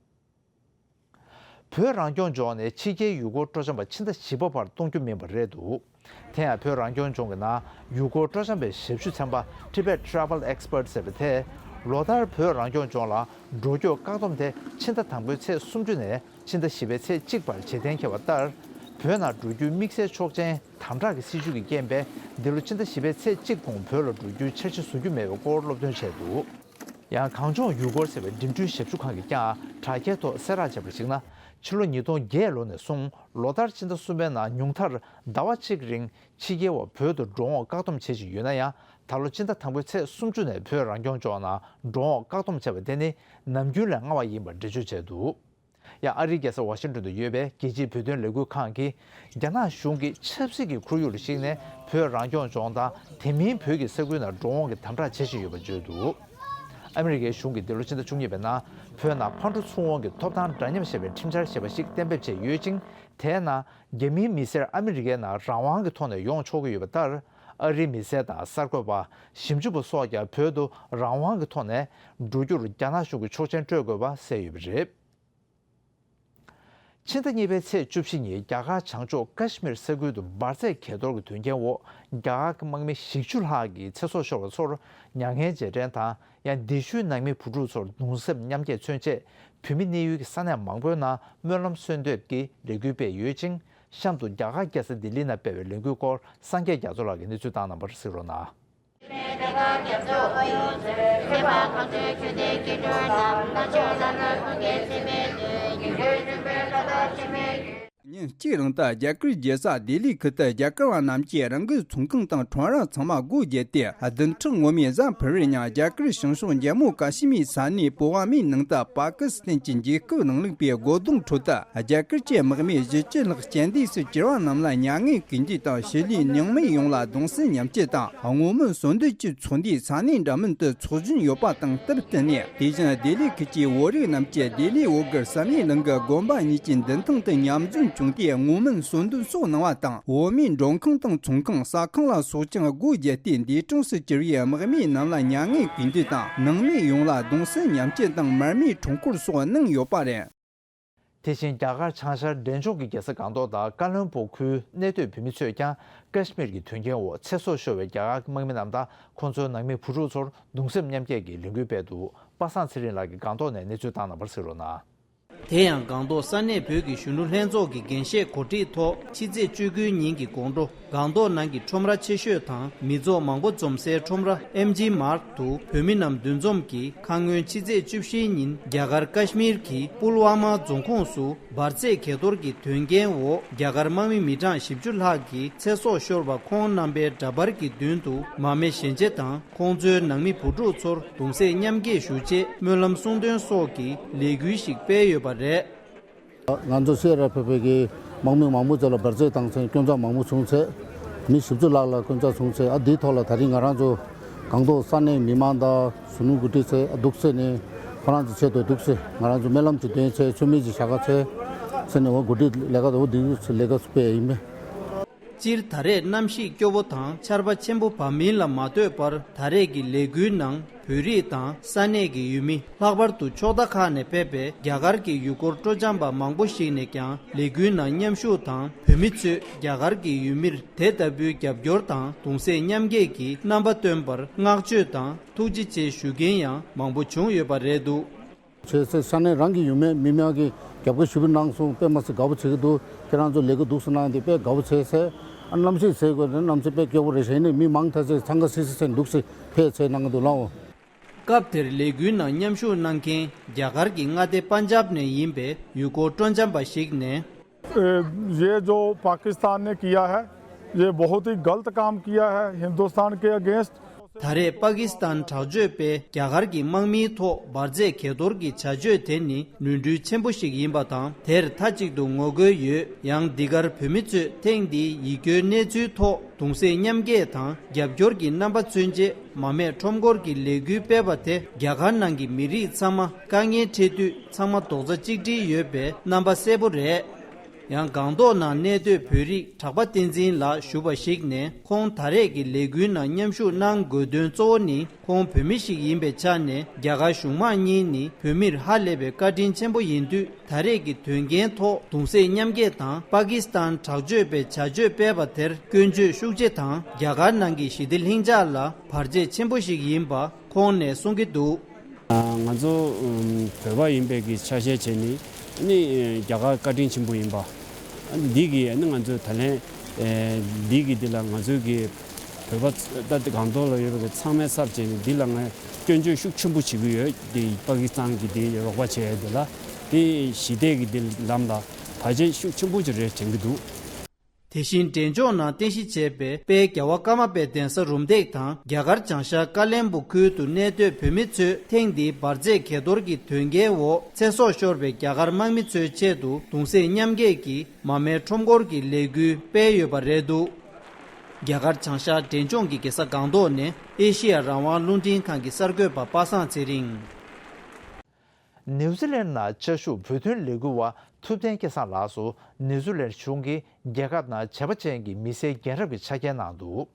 བོད་རང་སྐྱོང་ལྗོངས་ནས་ཕྱི་རྒྱལ་ཡུལ་སྐོར་སྤྲོ་འཆམ་པ་ཕྱི་ཟླ་བཞི་པ་བར་གཏོང་རྒྱུ་མིན་པ་རེད་འདུག་དེ་ཡང་བོད་རང་སྐྱོང་ལྗོངས་ཀྱི་ནང་ཡུལ་སྐོར་སྤྲོ་འཆམ་པའི་ཞབས་ཞུ་ཚན་པ་Tibet Travel Expert ཟེར་བ་དེས་ལོ་ལྟར་བོད་རང་སྐྱོང་ལྗོངས་ལ་འགྲོ་སྐྱོད་བཀག་སྡོམ་དེ་ཕྱི་ཟླ་དང་པོའི་ཚེས་སུམ་ཅུ་ནས་ཕྱི་ཟླ་བཞི་པའི་ཚེས་གཅིག་བར་བྱེད་གཏན་འཁེལ་བ་ལྟར། བོད་ནང་འགྲོ་རྒྱུའི་དམིགས་བསལ་ཆོག་མཆན་དམ་དྲག་གི་སྲིད་བྱུས་ཀྱི་རྐྱེན་པས་འདི་ལོ་ཕྱི་ཟླ་བཞི་པའི་ཚེས་གཅིག་གོང་བོད་ལ་འགྲོ་རྒྱུའི་འཆར་གཞི་བཟོ་རྒྱུ་མེད་པའི་སྐོར་སློབ་སྟོན་བྱས་འདུག་ཡང་གངས་ལྗོངས་ཡུལ་སྐོར་ཟེར་བའི་འགྲིམ་འགྲུལ་ཞབས་ཞུ་ཁང་གིས་ཀྱང་དྲ་རྒྱའི་ཐོག་གསལ་བསྒྲགས་བྱས་པར་གཞིགས་ན། ཕྱི་ལོ་ཉིས་སྟོང་བརྒྱད་ལོ་ནས་བཟུང་ལོ་ལྟར་ཕྱི་ཟླ་གསུམ་པའི་ནང་ཉུང་མཐར་ཟླ་བ་གཅིག་རིང་ཕྱི་རྒྱལ་བ་བོད་དུ་འགྲོ་འོང་བཀག་སྡོམ་བྱེད་བཞིན་ཡོད་ན་ཡང་། ད་ལོ་ཕྱི་ཟླ་དང་པོའི་ཚེས་སུམ་ཅུ་ནས་བོད་རང་སྐྱོང་ལྗོངས་ནང་འགྲོ་འོང་བཀག་སྡོམ་བྱས་པ་དེ་ནི་ནམ་རྒྱུན་ལས་སྔ་བ་ཡིན་པར་འགྲེལ་བརྗོད་བྱས་འདུག་ཡང་ཨ་རིའི་རྒྱལ་ས་ཝ་ཤིང་ཏོན་དུ་ཡོད་པའི་རྒྱལ་སྤྱིའི་བོད་དོན་ལས་འགུལ་ཁང་གིས་རྒྱ་ནག་གཞུང་གི་ཆབ་སྲིད་ཀྱི་ཁོར་ཡུག་ལ་གཞིགས་ནས་བོད་རང་སྐྱོང་ལྗོངས་དང་དེ་མིན་བོད་ཀྱི་ས་ཁུལ་ནང་འགྲོ་འོང་གི་དམ་དྲག་བྱེད་བཞིན་ཡོད་པ་བརྗོད་འདུག་ཨ་མི་རི་ཀའི་གཞུང་གིས་འདི་ལོ་ཕྱི་ཟླ་བཅུ་གཉིས་པའི་ནང་བོད་ནང་ཕར་འགྲོ་ཚུར་འོང་གི་ཐོབ་ཐང་འདྲ་མཉམ་ཞེས་པའི་ཁྲིམས་འཆར་ཞེས་པ་ཞིག་གཏན་འབེབས་བྱས་ཡོད་ཅིང་། དེའི་ནང་རྒྱ་མིའི་མི་སེར་ཨ་མི་རི་ཀའི་ནང་རང་དབང་གི་ཐོག་ནས་ཡོང་ཆོག་གི་ཡོད་པ་ལྟར། ཨ་རིའི་མི་སེར་དང་གསར་འགོད་པ། ཞིབ་འཇུག་པ་སོགས་ཀྱང་བོད་དུ་རང་དབང་གི་ཐོག་ནས་འགྲོ་རྒྱུར་རྒྱ་ནག་གཞུང་གིས་ཆོག་མཆན་སྤྲོད་དགོས་པ་གསལ་ཡོད་པ་རེད། ཕྱི་ཟླ་གཉིས་པའི་ཚེས་བཅུ་བཞི་ཉིན་རྒྱ་གར་བྱང་ཕྱོགས་ཀ་ཤི་མིར་ས་ཁུལ་དུ་འབར་རྫས་གས་གཏོར་གྱི་དོན་རྐྱེན་འོག་རྒྱ་གར་གྱི་དམག་མི་བཞི་བཅུ་ལྷག་གི་ཚེ་སྲོག་ཤོར་བ་ཚོར་མྱ་ངན་རྗེས་དྲན་དང་། ཡང་སྡེ་ཤུལ་ནང་མི་བུ་ཕྲུག་ཚོར་གདུང་སེམས་མཉམ་སྐྱེད་མཚོན་ཆེད་བོད་མི་གནས་ཡུལ་གྱི་ས་གནས་མང་པོའི་ནང་སྨོན་ལམ་གསོལ་འདེབས་ཀྱི་ལས་འགུལ་སྤེལ་ཡོད་ཅིང་། གཤམ་དུ་རྒྱ་གར་རྒྱལ་ས་ལྡི་ལི་ནང་སྤེལ་བའི་ལས་འགུལ་སྐོར་སངས་རྒྱས་རྒྱ་མཚོ་ལགས་ཀྱིས་གནས་ཚུལ་བཏང་གནང་བར་གཟིགས་རོགས་གནང་། ཉིན་གཅིག་རིང་དུ་རྒྱ་གར་རྒྱལ་ས་ལྡི་ལི་ཁུལ་དུ་རྒྱ་གར་བ་རྣམས་ཀྱིས་རང་གི་ཚོང་ཁང་དང་ཁྲོམ་ར་ཚང་མ་སྒོ་བརྒྱབ་སྟེ། བདུན་ཕྲག་སྔོན་མའི་གཟའ་ཕུར་བུའི་ཉིན་རྒྱ་གར་བྱང་ཕྱོགས་རྒྱལ་མོ་ཀ་ཤི་མིར་ས་གནས་པོ་ཝ་མིའི་ནང་དུ་པ་ཀི་སི་ཐན་གྱི་འཇིགས་སྐུལ་གནང་ལུགས་པའི་རྒོལ་རྡུང་ཁྲོད་དུ། རྒྱ་གར་གྱི་དམག་མི་བཞི་བཅུ་ལྷག་རྐྱེན་འདས་སུ་གྱུར་བ་རྣམས་ལ་མྱ་ངན་གུས་འདུད་དང་། ཞི་ལུའི་ཉམས་མེད་ཡོངས་ལ་གདུང་སེམས་མཉམ་སྐྱེད་དང་། བསྔོ་སྨོན་གསོལ་འདེབས་ཀྱི་ཚོགས་འདུ་ས་གནས་འདྲ་མིན་དུ་འཚོགས་བཞིན་ཡོད་པ་དང་སྟབས་བསྟུན་ནས། དེ་བཞིན་ལྡི་ལི་ཁུལ་གྱི་བོད་རིགས་རྣམས་ཀྱིས་ལྡི་ལིའི་བོད་སྒར་བསམ་ཡས་གླིང་གི་དགོན་པ་གཉིས་ཀྱི་མདུན་ཐང་དུ་མཉམ་འཛོམས་བྱུང་སྟེ། བསྔོ་སྨོན་གསོལ་འདེབས་སོགས་གནང་བ་དང་། བོད་མིའི་མགྲོན་ཁང་དང་ཚོང་ཁང་། ཟ་ཁང་ལ་སོགས་ཀྱང་སྒོ་བརྒྱབ་སྟེ། འདས་གྲོངས་སུ་གྱུར་བའི་དམག་མི་རྣམས་ལ་མྱ་ངན་གུས་འདུད་དང་། ནང་མི་ཡོངས་ལ་གདུང་སེམས་མཉམ་སྐྱེད་དང་མར་མེའི་འཕྲུལ་འཁོར་སོགས་གནང་ཡོད་པ་རེད། དེ་བཞིན་རྒྱ་གར་བྱང་ཤར་འབྲས་ལྗོངས་ཀྱི་རྒྱལ་ས་སྒང་ཏོག་དང་ཀ་བློན་སྦུག་ཁུལ་གནས་སྡོད་བོད་མི་ཚོས་ཀྱང་ཀ་ཤི་མིར་གྱི་དོན་རྐྱེན་འོག་ཚེ་སྲོག་ཤོར་བའི་རྒྱ་གར་གྱི་དམག་མི་རྣམས་དང་ཁོང་ཚོའི་ནང་མི་བུ་ཕྲུག་ཚོར་གདུང་སེམས་མཉམ་སྐྱེད་ཀྱི་ལས་འགུལ་སྤེལ་འདུག་པ་སངས་ཚེ་རིང་ལགས་ཀྱིས་སྒང་ཏོག་ནས་གནས་ཚུལ་བཏང་གནང་བར་གཟིགས་རོགས་གནང་། དེ་ཡང་སྒང་ཏོག་ས་གནས་བོད་ཀྱི་གཞོན་ནུ་ལྷན་ཚོགས་ཀྱི་འགན་བཞེས་གོ་སྒྲིག་ཐོག་ཕྱི་ཚེས་བཅུ་དགུའི་ཉིན་གྱི་དགོང་དྲོ། སྒང་ཏོག་ནང་གི་ཁྲོམ་ར་ཆེ་ཤོས་དང་མི་ཚོགས་མང་པོ་འཛོམས་སའི་ཁྲོམ་ར་ཨེམ་ཇི་མཱརཊ་དུ་བོད་མི་རྣམས་འདུ་འཛོམས་ཀྱིས། ཁ་སྔོན་ཕྱི་ཚེས་བཅུ་བཞིའི་ཉིན་རྒྱ་གར་ཀ་ཤི་མིར་གྱི་པུལ་ཝ་མ་རྫོང་ཁོངས་སུ་འབར་རྫས་གས་གཏོར་གྱི་དོན་རྐྱེན་འོག་རྒྱ་གར་དམག་མི་མི་གྲངས་བཞི་བཅུ་ལྷག་གི་ཚེ་སྲོག་ཤོར་བ་ཁོང་རྣམ་པའི་འདྲ་པར་གྱི་མདུན་དུ་མར་མེ་ཞལ་འབྱེད་དང་། ཁོང་ཚོའི་ནང་མི་བུ་ཕྲུག་ཚོར་གདུང་སེམས་མཉམ་སྐྱེད་ཞུ་ཆེད་སྨོན་ལམ་གསུང་འདོན་སོགས་ཀྱི་ལས་འགུལ་ཞིག་སྤེལ་ཡོད་པ་རེད། ང་ཚོ་སི་ཨར་ཨེཕ་ཨེཕ་གི་དམག་མི་མང་པོ་ཚོ་ལ་འབར་རྫས་བཏང་ཚེ་སྐྱོན་ཆ་མང་པོ་བྱུང་ཚེ་མི་བཞི་བཅུ་ལྷག་ལ་སྐྱོན་ཆ་བྱུང་ཚེ། ཨ་འདིའི་ཐོག་ལ་ད་རིང་ང་རང་ཚོ་སྒང་ཏོག་ས་གནས་མི་མང་དང་གཞོན་ནུ་འགོ་ཁྲིད་ཚོས་ཨ་འདུག་སེ་ནས་ཁོ་རང་ཚོའི་ཆེད་དུ་འདུག་སེ་ང་རང་ཚོ་སྨོན་ལམ་ཅིག་འདོན་ཚེ་མཆོད་མེ་ཅིག་བཞག་ག་ཚེ་ཟེར་ནས་འོ་འགོ་ཁྲིད་ལས་ཀ་འོ་འདི་ལས་ཀ་སྤེལ་ཡིན་པས། སྤྱིར་ད་རེས་གནམ་གཤིས་སྐྱོ་བོ་དང་ཆར་པ་ཆེན་པོ་བབས་མིན་ལ་མ་ལྟོས་པར། ད་རེས་ཀྱི་ལས་འགུལ་ནང་བོད་རིགས་དང་ས་གནས་ཀྱི་ཡུལ་མི། ལྷག་པར་དུ་ཕྱོགས་མཐའ་ཁག་ནས་ཕེབས་པའི་རྒྱ་གར་གྱི་ཡུལ་སྐོར་སྤྲོ་འཆམ་པ་མང་པོ་ཞིག་ནས་ཀྱང་ལས་འགུལ་ནང་མཉམ་ཞུགས་དང་། བོད་མི་ཚོས་རྒྱ་གར་གྱི་ཡུལ་མིར་དེ་ལྟ་བུའི་རྒྱབ་སྐྱོར་དང་གདུང་སེམས་མཉམ་སྐྱེད་ཀྱི་རྣམ་པ་སྟོན་པར་བསྔགས་བརྗོད་དང་ཐུགས་རྗེ་ཆེ་ཞུ་མཁན་ཡང་མང་པོ་བྱུང་ཡོད་པ་རེད་འདུག། བྱས་ཚེ་ས་གནས་རང་གི་ཡུལ་མི་མི་མང་གི་ རྒྱབ་སྐྱོར་ཞེ་པོ་གནང་སོང་། དཔེ་མ་སྲིད་དགའ་པོ་བྱེད་ཀྱི་འདུག་ཁྱེད་རང་ཚོ་ལས་ཀ་འདུག་སེ་གནང་དེ་དཔེ་དགའ་པོ་བྱས་ཟེར། ཨ་གནམ་གཤིས་ཟེར་དགོས་ན་གནམ་གཤིས་དཔེ་སྐྱོ་པོ་རེད་ཤག་ཡིན་ནའི་མི་མང་ཐག་ཆོད་འཚང་ཁ་སིལ་སིལ་བྱས་འདུག་སེ་ཕེབས་བྱས་གནང་གི་འདུག་ལགས། སྐབས་དེར་ལས་འགུལ་ནང་མཉམ་ཞུགས་གནང་མཁན་རྒྱ་གར་གྱི་མངའ་སྡེ་པན་ཇབ་ནས་ཡིན་པའི་ཡུལ་སྐོར་སྤྲོ་འཆམ་པ་ཞིག་ནས། ये जो पाकिस्तान ने किया है, ये बहुत ही गलत काम किया है हिंदुस्तान के अगेंस्ट। ད་རེས་པ་ཀི་སི་ཐན་དྲག་སྤྱོད་པས་རྒྱ་གར་གྱི་དམག་མིའི་ཐོག་འབར་རྫས་གས་གཏོར་གྱི་བྱ་སྤྱོད་དེ་ནི་ནོར་འཁྲུལ་ཆེན་པོ་ཞིག་ཡིན་པ་དང་། དེར་མཐའ་གཅིག་ཏུ་ངོ་རྒོལ་ཡོད། ཡང་འདི་གར་བོད་མི་ཚོས་ཐེངས་འདིའི་ཡིད་སྐྱོའི་གནས་ཚུལ་ཐོག་གདུང་སེམས་མཉམ་སྐྱེད་དང་རྒྱབ་སྐྱོར་གྱི་རྣམ་པ་མཚོན་ཆེད་མ་རྨོས་ཁྲོམ་སྐོར་གྱི་ལས་འགུལ་སྤེལ་བ་དེ་རྒྱ་གར་ནང་གི་མི་རིགས་ཚང་མ་དཀའ་ངལ་འཕྲད་དུས་ཚང་མ་རྡོག་རྩ་གཅིག་སྒྲིལ་ཡོད་པའི་རྣམ་པ་གསལ་པོ་རེད། ཡང་སྒང་ཏོག་ནང་གནས་སྡོད་བོད་རིགས་གྲགས་པ་བསྟན་འཛིན་ལགས་ཞུ་བ་ཞིག་ནས། ཁོང་ད་རེས་ཀྱི་ལས་འགུལ་ནང་མཉམ་ཞུགས་གནང་དགོས་དོན་གཙོ་བོ་ནི་ཁོང་བོད་མི་ཞིག་ཡིན་པའི་ཆ་ནས་རྒྱ་གར་གཞུང་མང་གཉིས་ནི་བོད་མིར་ཧ་ལས་པའི་བཀའ་དྲིན་ཆེན་པོ་ཡིན་དུས། ད་རེས་ཀྱི་དོན་རྐྱེན་ཐོག་གདུང་སེམས་མཉམ་སྐྱེད་དང་པ་ཀི་སི་ཐན་དྲག་སྤྱོད་པས་བྱ་སྤྱོད་སྤེལ་བ་དེར་སྐྱོན་བརྗོད་ཤུགས་ཆེ་དང་རྒྱ་གར་ནང་གི་ཞི་བདེ་ལྷིང་འཇགས་ལ་བར་ཆད་ཆེན་པོ་ཞིག་ཡིན་པ་ཁོང་ནས་གསུང་གི་འདུག་ང་ཚོ་ཨམ་བོད་པ་ཡིན་པའི་གི་ཆ་ཤས་བྱས་ནི་ཨ་ནི་རྒྱ་གར་བཀའ་དྲིན་ཆེན་པོ་ཡིན་པ། ཨ་ནི་འདི་གི་ཨ་ནི་ང་ཚོས་ད་ལན་ཨེ་འདི་གི་འདི་ལ་ང་ཚོའི་གི་བོད་པ་ད་ལྟ་སྒང་ཏོག་ལ་ཡོད་པའི་གི་ཚང་མས་ཚབ་བྱས་ནི་འདི་ལ་ང་སྐྱོན་བརྗོད་ཤུགས་ཆེན་པོ་བྱེད་ཀྱི་ཡོད། འདི་པ་ཀི་སི་ཐན་གི་འདི་རོགས་པ་བྱས་འདི་ལ་འདི་ཞི་བདེ་གི་འདི་ལམ་ལ་བར་ཆད་ཤུགས་ཆེན་པོ་ཅིག་རེད་དྲན་གི་འདུག་དེ་བཞིན་འབྲས་ལྗོངས་ནང་རྟེན་གཞི་བྱས་པའི་དཔལ་རྒྱལ་བ་ཀརྨ་པའི་གདན་ས་རུམ་བཏེག་དང་རྒྱ་གར་བྱང་ཤར་ཀ་བློན་སྦུག་ཁུལ་དུ་གནས་སྡོད་བོད་མི་ཚོས་ཐེངས་འདིའི་འབར་རྫས་གས་གཏོར་གྱི་དོན་རྐྱེན་འོག་ཚེ་སྲོག་ཤོར་བའི་རྒྱ་གར་དམག་མི་ཚོའི་ཆེད་དུ་གདུང་སེམས་མཉམ་སྐྱེད་ཀྱི་མ་རྨོས་ཁྲོམ་སྐོར་གྱི་ལས་འགུལ་སྤེལ་ཡོད་པ་རེད་འདུག་རྒྱ་གར་བྱང་ཤར་འབྲས་ལྗོངས་ཀྱི་རྒྱལ་ས་སྒང་ཏོག་ནས་ཨེ་ཤེ་ཡ་རང་དབང་རླུང་འཕྲིན་ཁང་གི་གསར་འགོད་པ་པ་སངས་ཚེ་རིང་། ནིའུ་ཛི་ལན་ནང་བཅའ་བཞུགས་བོད་དོན་ལས་འགུལ་བ་ཐུབ་བསྟན་སྐལ་བཟང་ལགས་སུ་ནིའུ་ཛི་ལན་གཞུང་གིས་རྒྱལ་ཁབ་ནང་བྱས་པ་ཅན་གྱི་མི་སེར་རྒྱལ་རབས་ཀྱི་ཆ་རྐྱེན་གནང་འདུག་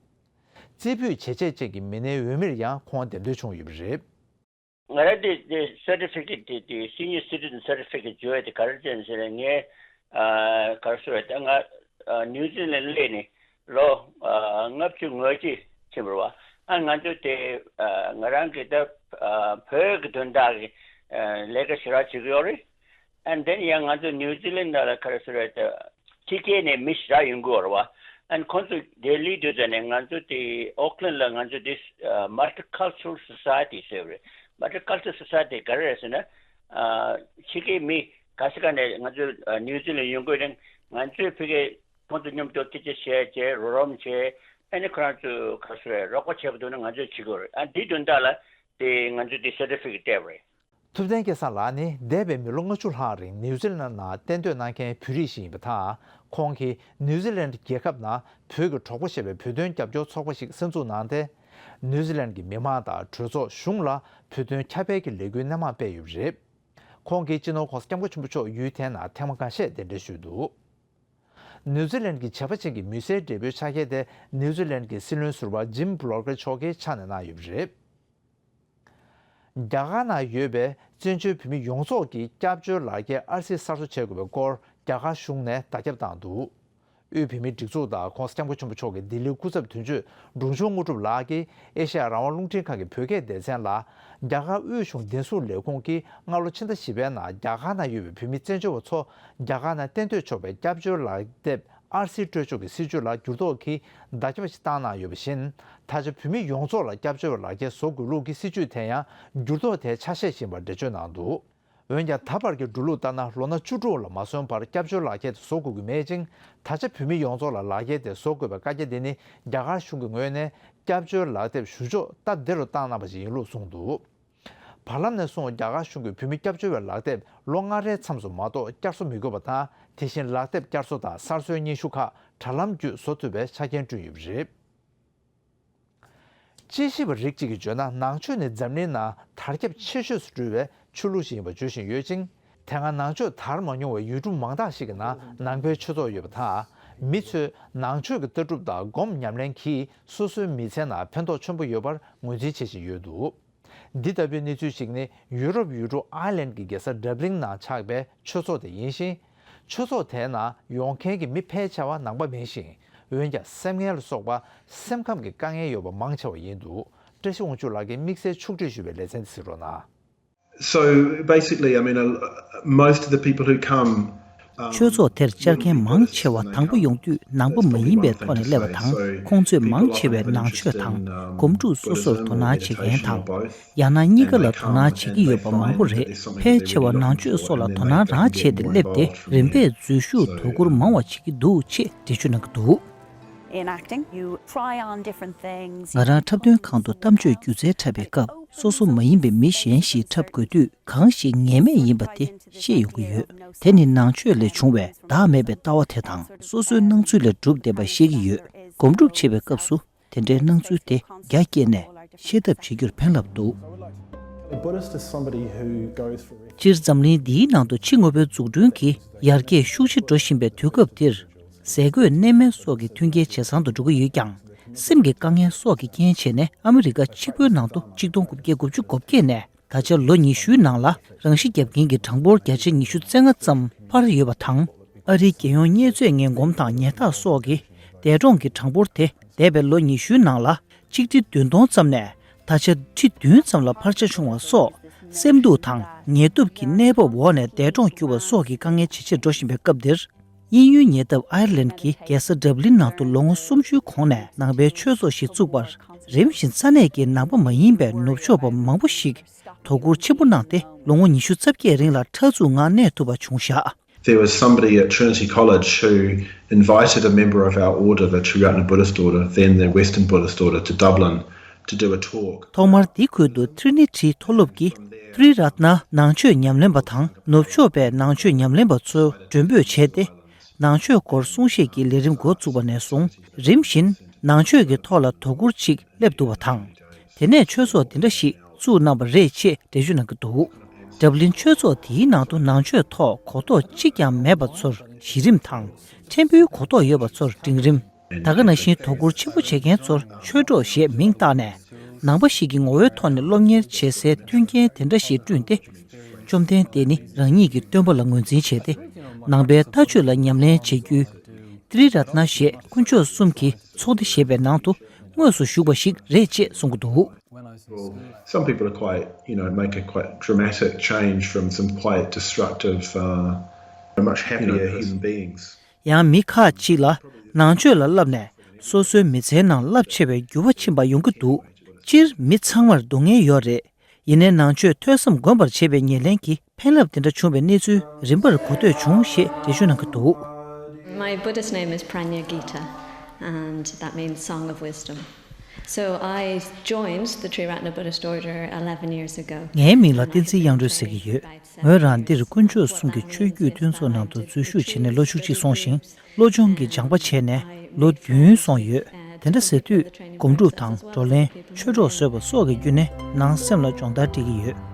རྩེ་ཕུད་བྱས་རྗེས་ཅན་གྱི་མི་སྣའི་འོས་མིར་ཡང་ཁོང་འདེམས་ཐོན་བྱུང་ཡོད་པ་རེད། ང་རང་དེ་དེ་སར་ཊི་ཕི་ཀེ་ཊི་དེ་དེ་སི་ནི་ཡར་སི་ཊི་ཛེན་སར་ཊི་ཕི་ཀེ་ཊི་བརྗོད་ཡ་དེ་ག་རེ་ཅན་ཟེར་ན་ངས་ཨ་ག་རེ་ཟེར་བ་དེ་ང་ཨ་ནིའུ་ཛི་ལན་སླེབས་ནས་ལོ་ཨ་ལྔ་བཅུ་ང་གཅིག་ཕྱིན་པ་རེད་བ། ཨ་ང་ཚོ་དེ་ཨ་ང་རང་གི་ད་ཨ་བོད་ཀྱི་དོན་དག་གི་ཨ་ལས་ཀ་ཞེ་དྲག་བྱེད་ཀྱི་ཡོད་རེད། And then ཡང་ང་ཚོ་ནིའུ་ཛི་ལན་ལ་ག་རེ་ཟེར་བ་དེ་ཕྱི་རྒྱལ་ནས་མི་ཞེ་དྲག་ཡོང་གི་ཡོད་རེད་བ། And ཁོང་ཚོ་ལྡི་ལི་དུས་ཙམ་ནས་ང་ཚོ་དེ་ཨོ་ཀ་ལན་ལ་ང་ཚོ་དེ་Multicultural Society ཟེར་བ་རེད། Multicultural Society ག་རེ་རེད་ཟེར་ན་ཕྱི་རྒྱལ་མི་ག་ས་ག་ནས་ང་ཚོ་ནིའུ་ཛི་ལན་ཡོང་གི་ཡོད་རེད། ང་ཚོས་ཕ་གིར་ཁོང་ཚོ་མཉམ་དུ་སྐད་ཆ་བཤད་བྱས་རོགས་རམ་བྱས། ཨ་ནི་ཁོ་རང་ཚོ་ག་རེ་ཟེར་རོགས་པ་བྱེད་པ་འདུག་ན་ང་ཚོས་བྱེད་དགོས་རེད། ཨ་འདི་དོན་དག་ལ་དེ་ང་ཚོས་དེ་སར་ཊི་ཕི་ཀེ་ཊི་སྤྲད་པ་རེད། ཐུབ་བསྟན་སྐལ་བཟང་ལགས་ནི་འདས་པའི་མི་ལོ་ལྔ་བཅུ་ལྷག་རིང་ནིའུ་ཛི་ལན་ནང་གཏན་སྡོད་གནང་མཁན་བོད་རིགས་ཤིག་ཡིན་པ་དང་། ཁོང་གིས་ནིའུ་ཛི་ལན་རྒྱལ་ཁབ་ནང་བོད་ཀྱི་གྲོགས་པོ་ཞེས་པའི་བོད་དོན་རྒྱབ་སྐྱོར་ཚོགས་པ་ཞིག་གསར་འཛུགས་གནང་སྟེ། ནིའུ་ཛི་ལན་གྱི་མི་མང་དང་གྲོས་ཚོགས་གཞུང་ལ་བོད་དོན་ཁྱབ་སྤེལ་གྱི་ལས་འགུལ་སྣེ་མང་སྤེལ་ཡོད་པ་རེད། ཁོང་གིས་སྤྱི་ནོར་༧གོང་ས་༧སྐྱབས་མགོན་ཆེན་པོ་མཆོག་ཡུལ་དེ་ནང་ཐེངས་མ་འགའ་ཤས་གདན་འདྲེན་ཞུས་འདུག་ནིའུ་ཛི་ལན་གྱི་བྱས་པ་ཅན་གྱི་མི་སེར་འབྲས་བུའི་ཆ་རྐྱེན་དེ་ནིའུ་ཛི་ལན་གྱི་སྲིད་བློན་ཟུར་པ་ཇིམ་བྷུ་ལོ་ཀེར་མཆོག་གིས་ཕྱག་ནས་གནང་ཡོད་པ་རེད། རྒྱ་གར་ནང་ཡོད་པའི་བཙན་བྱོལ་བོད་མི་ཡོངས་རྫོགས་ཀྱི་སྐྱབས་བཅོལ་ལག་འཁྱེར་ཨར་སི་གསར་བཟོ་བྱེད་དགོས་པའི་སྐོར་རྒྱ་གར་གཞུང་ནས་བརྡ་ཁྱབ་བཏང་འདུག་དབུས་བོད་མིའི་སྒྲིག་འཛུགས་དང་༧གོང་ས་༧སྐྱབས་མགོན་ཆེན་པོ་མཆོག་གི་ལྡི་ལིའི་སྐུ་ཚབ་དོན་གཅོད་འབྲོང་ཆུང་དངོས་གྲུབ་ལགས་ཀྱིས་ཨེ་ཤེ་ཡ་རང་དབང་རླུང་འཕྲིན་ཁང་གི་བོད་སྐད་སྡེ་ཚན་ལ། རྒྱ་གར་དབུས་གཞུང་བདེ་སྲུང་ལས་ཁུངས་ཀྱིས་སྔ་ལོ་ཕྱི་ཟླ་བཞི་པའི་ནང་རྒྱ་གར་ནང་ཡོད་པའི་བོད་མི་བཙན་བྱོལ་བ་ཚོ་རྒྱ་གར་ནང་གཏན་སྡོད་ཆོག་པའི་སྐྱབས་བཅོལ་ལག་དེབ་ཨར་སི་སྤྲོད་ཕྱོགས་ཀྱི་སྲིད་བྱུས་ལ་འགྱུར་ལྡོག་གིས་བརྡ་ཁྱབ་ཅིག་བཏང་གནང་ཡོད་པ་བཞིན། ད་ཆ་བོད་མི་ཡོངས་རྫོགས་ལ་སྐྱབས་བཅོལ་བའི་ལག་འཁྱེར་བཟོ་དགོས་ལུགས་ཀྱི་སྲིད་བྱུས་དེ་ཡང་འགྱུར་ལྡོག་དེ་ཆ་ཤས་ཤིག་ཡིན་པར་འགྲེལ་བརྗོད་གནང་འདུག་འོན་ཀྱང་ད་བར་གྱི་འགྲོ་ལུགས་ལྟར་ན་ལོ་ན་བཅུ་དྲུག་ལ་མ་སོན་བར་སྐྱབས་བཅོལ་ལག་འཁྱེར་དེ་བཟོ་དགོས་ཀྱི་མེད་ཅིང་། ད་ཆ་བོད་མི་ཡོངས་རྫོགས་ལ་ལག་འཁྱེར་དེ་བཟོ་དགོས་པའི་བཀའ་རྒྱ་འདི་ནི་རྒྱ་གར་གཞུང་གི་ངོས་ནས་སྐྱབས་བཅོལ་ལག་དེབ་ཞུ་ཕྱོགས་སྟབས་བདེ་རུ་བཏང་གནང་བ་ཞིག་ཡིན་ལུགས་གསུངས་འདུག་བར་ལམ་ནས་བཟུང་རྒྱ་གར་གཞུང་གིས་བོད་མི་སྐྱབས་བཅོལ་བའི་ལག་དེབ་ལོ་ལྔ་རེའི་མཚམས་སུ་མ་གཏོགས་བསྐྱར་གསོ་མི་དགོས་པ་དང་། དེ་བཞིན་ལག་དེབ་བསྐྱར་གསོ་དང་གསར་བཟོའི་སྙན་ཞུ་ཁག་དྲ་ལམ་བརྒྱུད་བཟོ་ཐུབ་པའི་ཆ་རྐྱེན་བསྐྲུན་ཡོད་པ་རེད། དཔྱད་ཞིབ་པ་རིགས་གཅིག་གིས་བརྗོད་ན། ནང་ཆོས་ནི་འཛམ་གླིང་ནང་དར་ཁྱབ་ཆེ་ཤོས་སུ་འགྲོ་བའི་ཆོས་ལུགས་ཤིག་ཡིན་པ་བརྗོད་བཞིན་ཡོད་ཅིང་། དེ་སྔ་ནང་ཆོས་དར་མ་མྱོང་བའི་ཡུལ་གྲུ་མང་དག་ཞིག་གི་ནང་ནང་པའི་ཆོས་ཚོགས་ཡོད་པ་དང་། མི་ཚོས་ནང་ཆོས་ཀྱི་ལྟ་གྲུབ་དང་སྒོམ་ཉམས་ལེན་གྱིས་སོ་སོའི་མི་ཚེའི་ནང་ཕན་ཐོགས་ཆེན་པོ་ཡོད་པར་ངོས་འཛིན་བྱེད་བཞིན་ཡོད་འདུག་འདི་ལྟ་བུའི་གནས་ཚུལ་ཞིག་ནི་ཡུ་རོབ་ཡུལ་གྲུ་ཨར་ལན་གྱི་རྒྱལ་ས་ཌབ་ལིན་ནང་ཆགས་པའི་ཆོས་ཚོགས་དེ་ཡིན་ཞིང་། ཆོས་ཚོགས་དེའི་ནང་ཡོང་མཁན་གྱི་མི་ཕལ་ཆེ་བ་ནང་པ་མིན་ཞིང་། འོན་ཀྱང་སེམས་ངལ་ལ་སོགས་པ་སེམས་ཁམས་ཀྱི་དཀའ་ངལ་ཡོད་པ་མང་ཆེ་བ་ཡིན་འདུག་བཀྲ་ཤིས་དབང་ཕྱུག་ལགས་ཀྱིས་དམིགས་བསལ་ཕྱོགས་སྒྲིག་ཞུས་པའི་ལེ་ཚན་དེ་གཟིགས་རོགས་གནང་། So basically, I mean, uh, most of the people who come, um, ཆོས་ཚོགས་དེར་བཅར་མཁན་མང་ཆེ་བ་དང་པོ་ཡོང་དུས་ནང་པ་མ་ཡིན་པའི་ཐོག་ནས་སླེབས་པ་དང་། ཁོང་ཚོས་མང་ཆེ་བས་ནང་ཆོས་དང་སྒོམ་སྒྲུབ་སོ་སོར་དོ་སྣང་བྱེད་མཁན་དང་། ཡང་ན་གཉིས་ཀ་ལ་དོ་སྣང་བྱེད་ཀྱི་ཡོད་པ་མང་པོ་རེད། ཕལ་ཆེ་བ་ནང་ཆོས་སོགས་ལ་དོ་སྣང་རང་བྱས་ཏེ་སླེབས་ཏེ། རིམ་པས་འཛུལ་ཞུགས་དོ་ཁུར་མང་བ་བྱེད་ཀྱི་འདུག་ཅེས་འགྲེལ་བརྗོད་གནང་གི་འདུག། In acting, you try on different things. ང་རང་འཁྲབ་སྟོན་ཁང་དུ་གཏམ་བརྗོད་སྒྱུ་རྩལ་འཁྲབ་པའི་སྐབས། སོ་སོ་མ་ཡིན་པའི་མི་གཞན་ཞིག་འཁྲབ་དགོས་དུས། གང་ཞིག་ངེས་མེད་ཡིན་པ་དེ་ཤེས་ཡོང་གི་ཡོད། དེ་ནི་ནང་ཆོས་ལས་བྱུང་བའི་བདག་མེད་པའི་ལྟ་བ་དེ་དང་། སོ་སོའི་སྣང་ཚུལ་ལས་གྲུབ་བསྡད་པ་ཤེས་ཀྱི་ཡོད། སྒོམ་སྒྲུབ་བྱེད་པའི་སྐབས་སུ། དེ་འདྲའི་སྣང་ཚུལ་དེ་རྒྱ་བསྐྱེད་ནས་ཤེས་ཐབས་བྱེད་རྒྱུར་ཕན་རླབས་འདུག། A Buddhist is somebody who goes for refuge. སྤྱིར་འཛམ་གླིང་འདིའི་ནང་དུ་ཕྱི་དངོས་པོའི་འཛུགས་སྐྲུན་གྱིས་ཡར་རྒྱས་ཤུགས་ཆེ་འགྲོ་བཞིན་པའི་དུས་སྐབས་འདིར། ཟས་གོས་གནས་མལ་སོགས་ཀྱི་མཐུན་རྐྱེན་ཇེ་བཟང་དུ་འགྲོ་གི་ཡོད་ཀྱང་། སེམས་ཀྱི་དཀའ་ངལ་སོགས་ཀྱི་རྐྱེན་བྱས་ནས། ཨ་མི་རི་ཀ་གཅིག་པུའི་ནང་དུ་ཆིག་སྟོང་དགུ་བརྒྱ་དགུ་བཅུ་གོ་བརྒྱད་ནས་ད་ཆ་ལོ་ཉི་ཤུའི་ནང་ལ་རང་ཤི་བརྒྱབ་མཁན་གྱི་གྲངས་འབོར་བརྒྱ་ཆ་ཉི་ཤུ་རྩ་ལྔ་ཙམ་འཕར་ཡོད་པ་དང་། ཨ་རིའི་རྒྱལ་ཡོངས་བརྙས་བཅོས་ངན་གོམས་དང་ཉལ་ཐ་སོགས་ཀྱི་འདས་གྲོངས་ཀྱི་གྲངས་འབོར་དེ། འདས་པའི་ལོ་ཉི་ཤུའི་ནང་ལ་ཆིག་ཁྲི་བདུན་སྟོང་ཙམ་ནས་ད་ཆ་ཁྲི་བདུན་ཙམ་ལ་འཕར་ཆ་བྱུང་བ་སོགས། སེམས་སྡུག་དང་ངལ་དུབ་ཀྱི་གནས་བབ་འོག་ནས་འདས་གྲོངས་གྱུར་བ་སོགས་ཀྱི་དཀའ་ངལ་ཇེ་ཆེར་འགྲོ་བཞིན་པའི་སྐབས་འདིར། དབྱིན་ཡུལ་ཉེ་འདབས་ཨའི་ལན་གྱི་རྒྱལ་ས་ཌབ་ལིན་ནང་དུ་ལོ་ངོ་སུམ་ཅུའི་གོང་ནས་ནང་པའི་ཆོས་ཚོགས་ཤིག་བཙུགས་པར། རིམ་བཞིན་ས་གནས་ཀྱི་ནང་པ་མ་ཡིན་པའི་ནུབ་ཕྱོགས་པ་མང་པོ་ཞིག་དོ་ཁུར་ཆེན་པོ་གནང་སྟེ། ལོ་ངོ་ཉི་ཤུ་རྩ་བརྒྱད་རིང་ལ་མཐའ་མཇུག་ངང་གནས་ཐུབ་པ་བྱུང་བཞག། There was somebody at Trinity College who invited a member of our order, the Triratna Buddhist Order, then the Western Buddhist Order, to Dublin to do a talk. ཐོག་མར་འདི་ཁུལ་དུ་ཊི་རི་ནི་ཊི་མཐོ་སློབ་ཀྱི་ཏྲི་རཏྣ་ནང་ཆོས་ཉམས་ལེན་པ་དང་། ནུབ་ཕྱོགས་པའི་ནང་ཆོས་ཉམས་ལེན་པ་ཚོ་མགྲོན་འབོད་བྱས་ཏེ། ནང་ཆོས་སྐོར་གསུང་བཤད་ཀྱི་ལས་རིམ་འགོ་བཙུགས་པ་ནས་བཟུང་། རིམ་བཞིན་ནང་ཆོས་ཀྱི་ཐོག་ལ་དོ་ཁུར་ཅིག་སླེབས་འདུག་པ་དང་། དེ་ནས་ཆོས་ཚོགས་འདི་འདྲ་ཞིག་བཙུགས་གནང་བ་རེད་ཅེས་འགྲེལ་བརྗོད་གནང་གི་འདུག། ཌབ་ལིན་ཆོས་ཚོགས་དེའི་ནང་དུ་ནང་ཆོས་ཐོག་གོ་རྟོགས་གཅིག་ཀྱང་མེད་པ་ཚོར་གཞི་རིམ་དང་། ཕྲན་བུའི་གོ་རྟོགས་ཡོད་པ་ཚོར་འབྲིང་རིམ། ད་ག་ནང་བཞིན་དོ་ཁུར་ཆེན་པོ་བྱེད་མཁན་ཚོར་ཆོས་གྲོགས་ཞེས་མིང་བཏགས་ནས། ནང་པ་ཞིག་གི་ངོ་བོའི་ཐོག་ནས་སློབ་གཉེར་བྱེད་སའི་མཐུན་རྐྱེན་དེ་འདྲ་ཞིག་བསྐྲུན་ཏེ། བཅོམ་ལྡན་འདས་ནི་རང་ཉིད་ཀྱི་སྟོན་པ་ལ་ངོས་འཛིན་བྱས་ཏེ། ནང་པའི་ལྟ་སྤྱོད་ལ་ཉམས་ལེན་བྱེད་རྒྱུའི་ཏྲི་རཏྣ་ཞེས་དཀོན་མཆོག་གསུམ་གྱི་ཚོགས་སྡེ་ཞེས་པའི་ནང་དུ་དངོས་སུ་ཞུགས་པ་ཞིག་རེད་ཅེས་གསུང་གི་འདུག། Well, some people are quite, you know, make a quite dramatic change from some quite destructive, uh, much happier human beings. ཡང་མི་ཁག་ཅིག་ལ་ནང་ཆོས་ལ་བསླབས་ནས་སོ་སོའི་མི་ཚེའི་ནང་རླབས་ཆེ་བའི་འགྱུར་བ་ཕྱིན་པ་ཡོང་གི་འདུག། སྤྱིར་མི་ཚང་མར་སྡུག་བསྔལ་ཡོད་རེད། ཡིན་ནའི་ནང་ཆོས་ཐོས་བསམ་སྒོམ་པར་བྱེད་པའི་ཉེར་ལེན་གྱིས་ཕན་རླབས་དེ་འདྲ་བྱུང་བའི་གནས་ཚུལ་རིམ་པར་གོ་ཐོས་བྱུང་ཞེས་འགྲེལ་བརྗོད་གནང་གི་འདུག། My Buddhist name is Prajna Gita, and that means Song of Wisdom. So I joined the Triratna Buddhist Order eleven years ago. ངའི་མིང་ལ་བསྟན་འཛིན་དབྱངས་སྒྲོན་ཟེར་གྱི་ཡོད། ངོས་རང་འདིར་དཀོན་མཆོག་གསུམ་གྱི་ཆོས་བརྒྱུད་མཐུན་ཚོགས་ནང་དུ་འཛུལ་ཞུགས་བྱས་ནས་ལོ་བཅུ་གཅིག་སོང་ཞིང་། བློ་སྦྱོང་གི་སྦྱངས་པ་བྱས་ནས་ལོ་བདུན་སོང་ཡོད། དེ་འདྲ་ཟེར་དུས་སྒོམ་སྒྲུབ་དང་བགྲོ་གླེང་། ཆོས་གྲོགས་བཟོས་པ་སོགས་ཀྱི་བརྒྱུད་ནས་ནང་སེམས་ལ་སྦྱོང་བརྡར་སྤྲད་ཀྱི་ཡོད།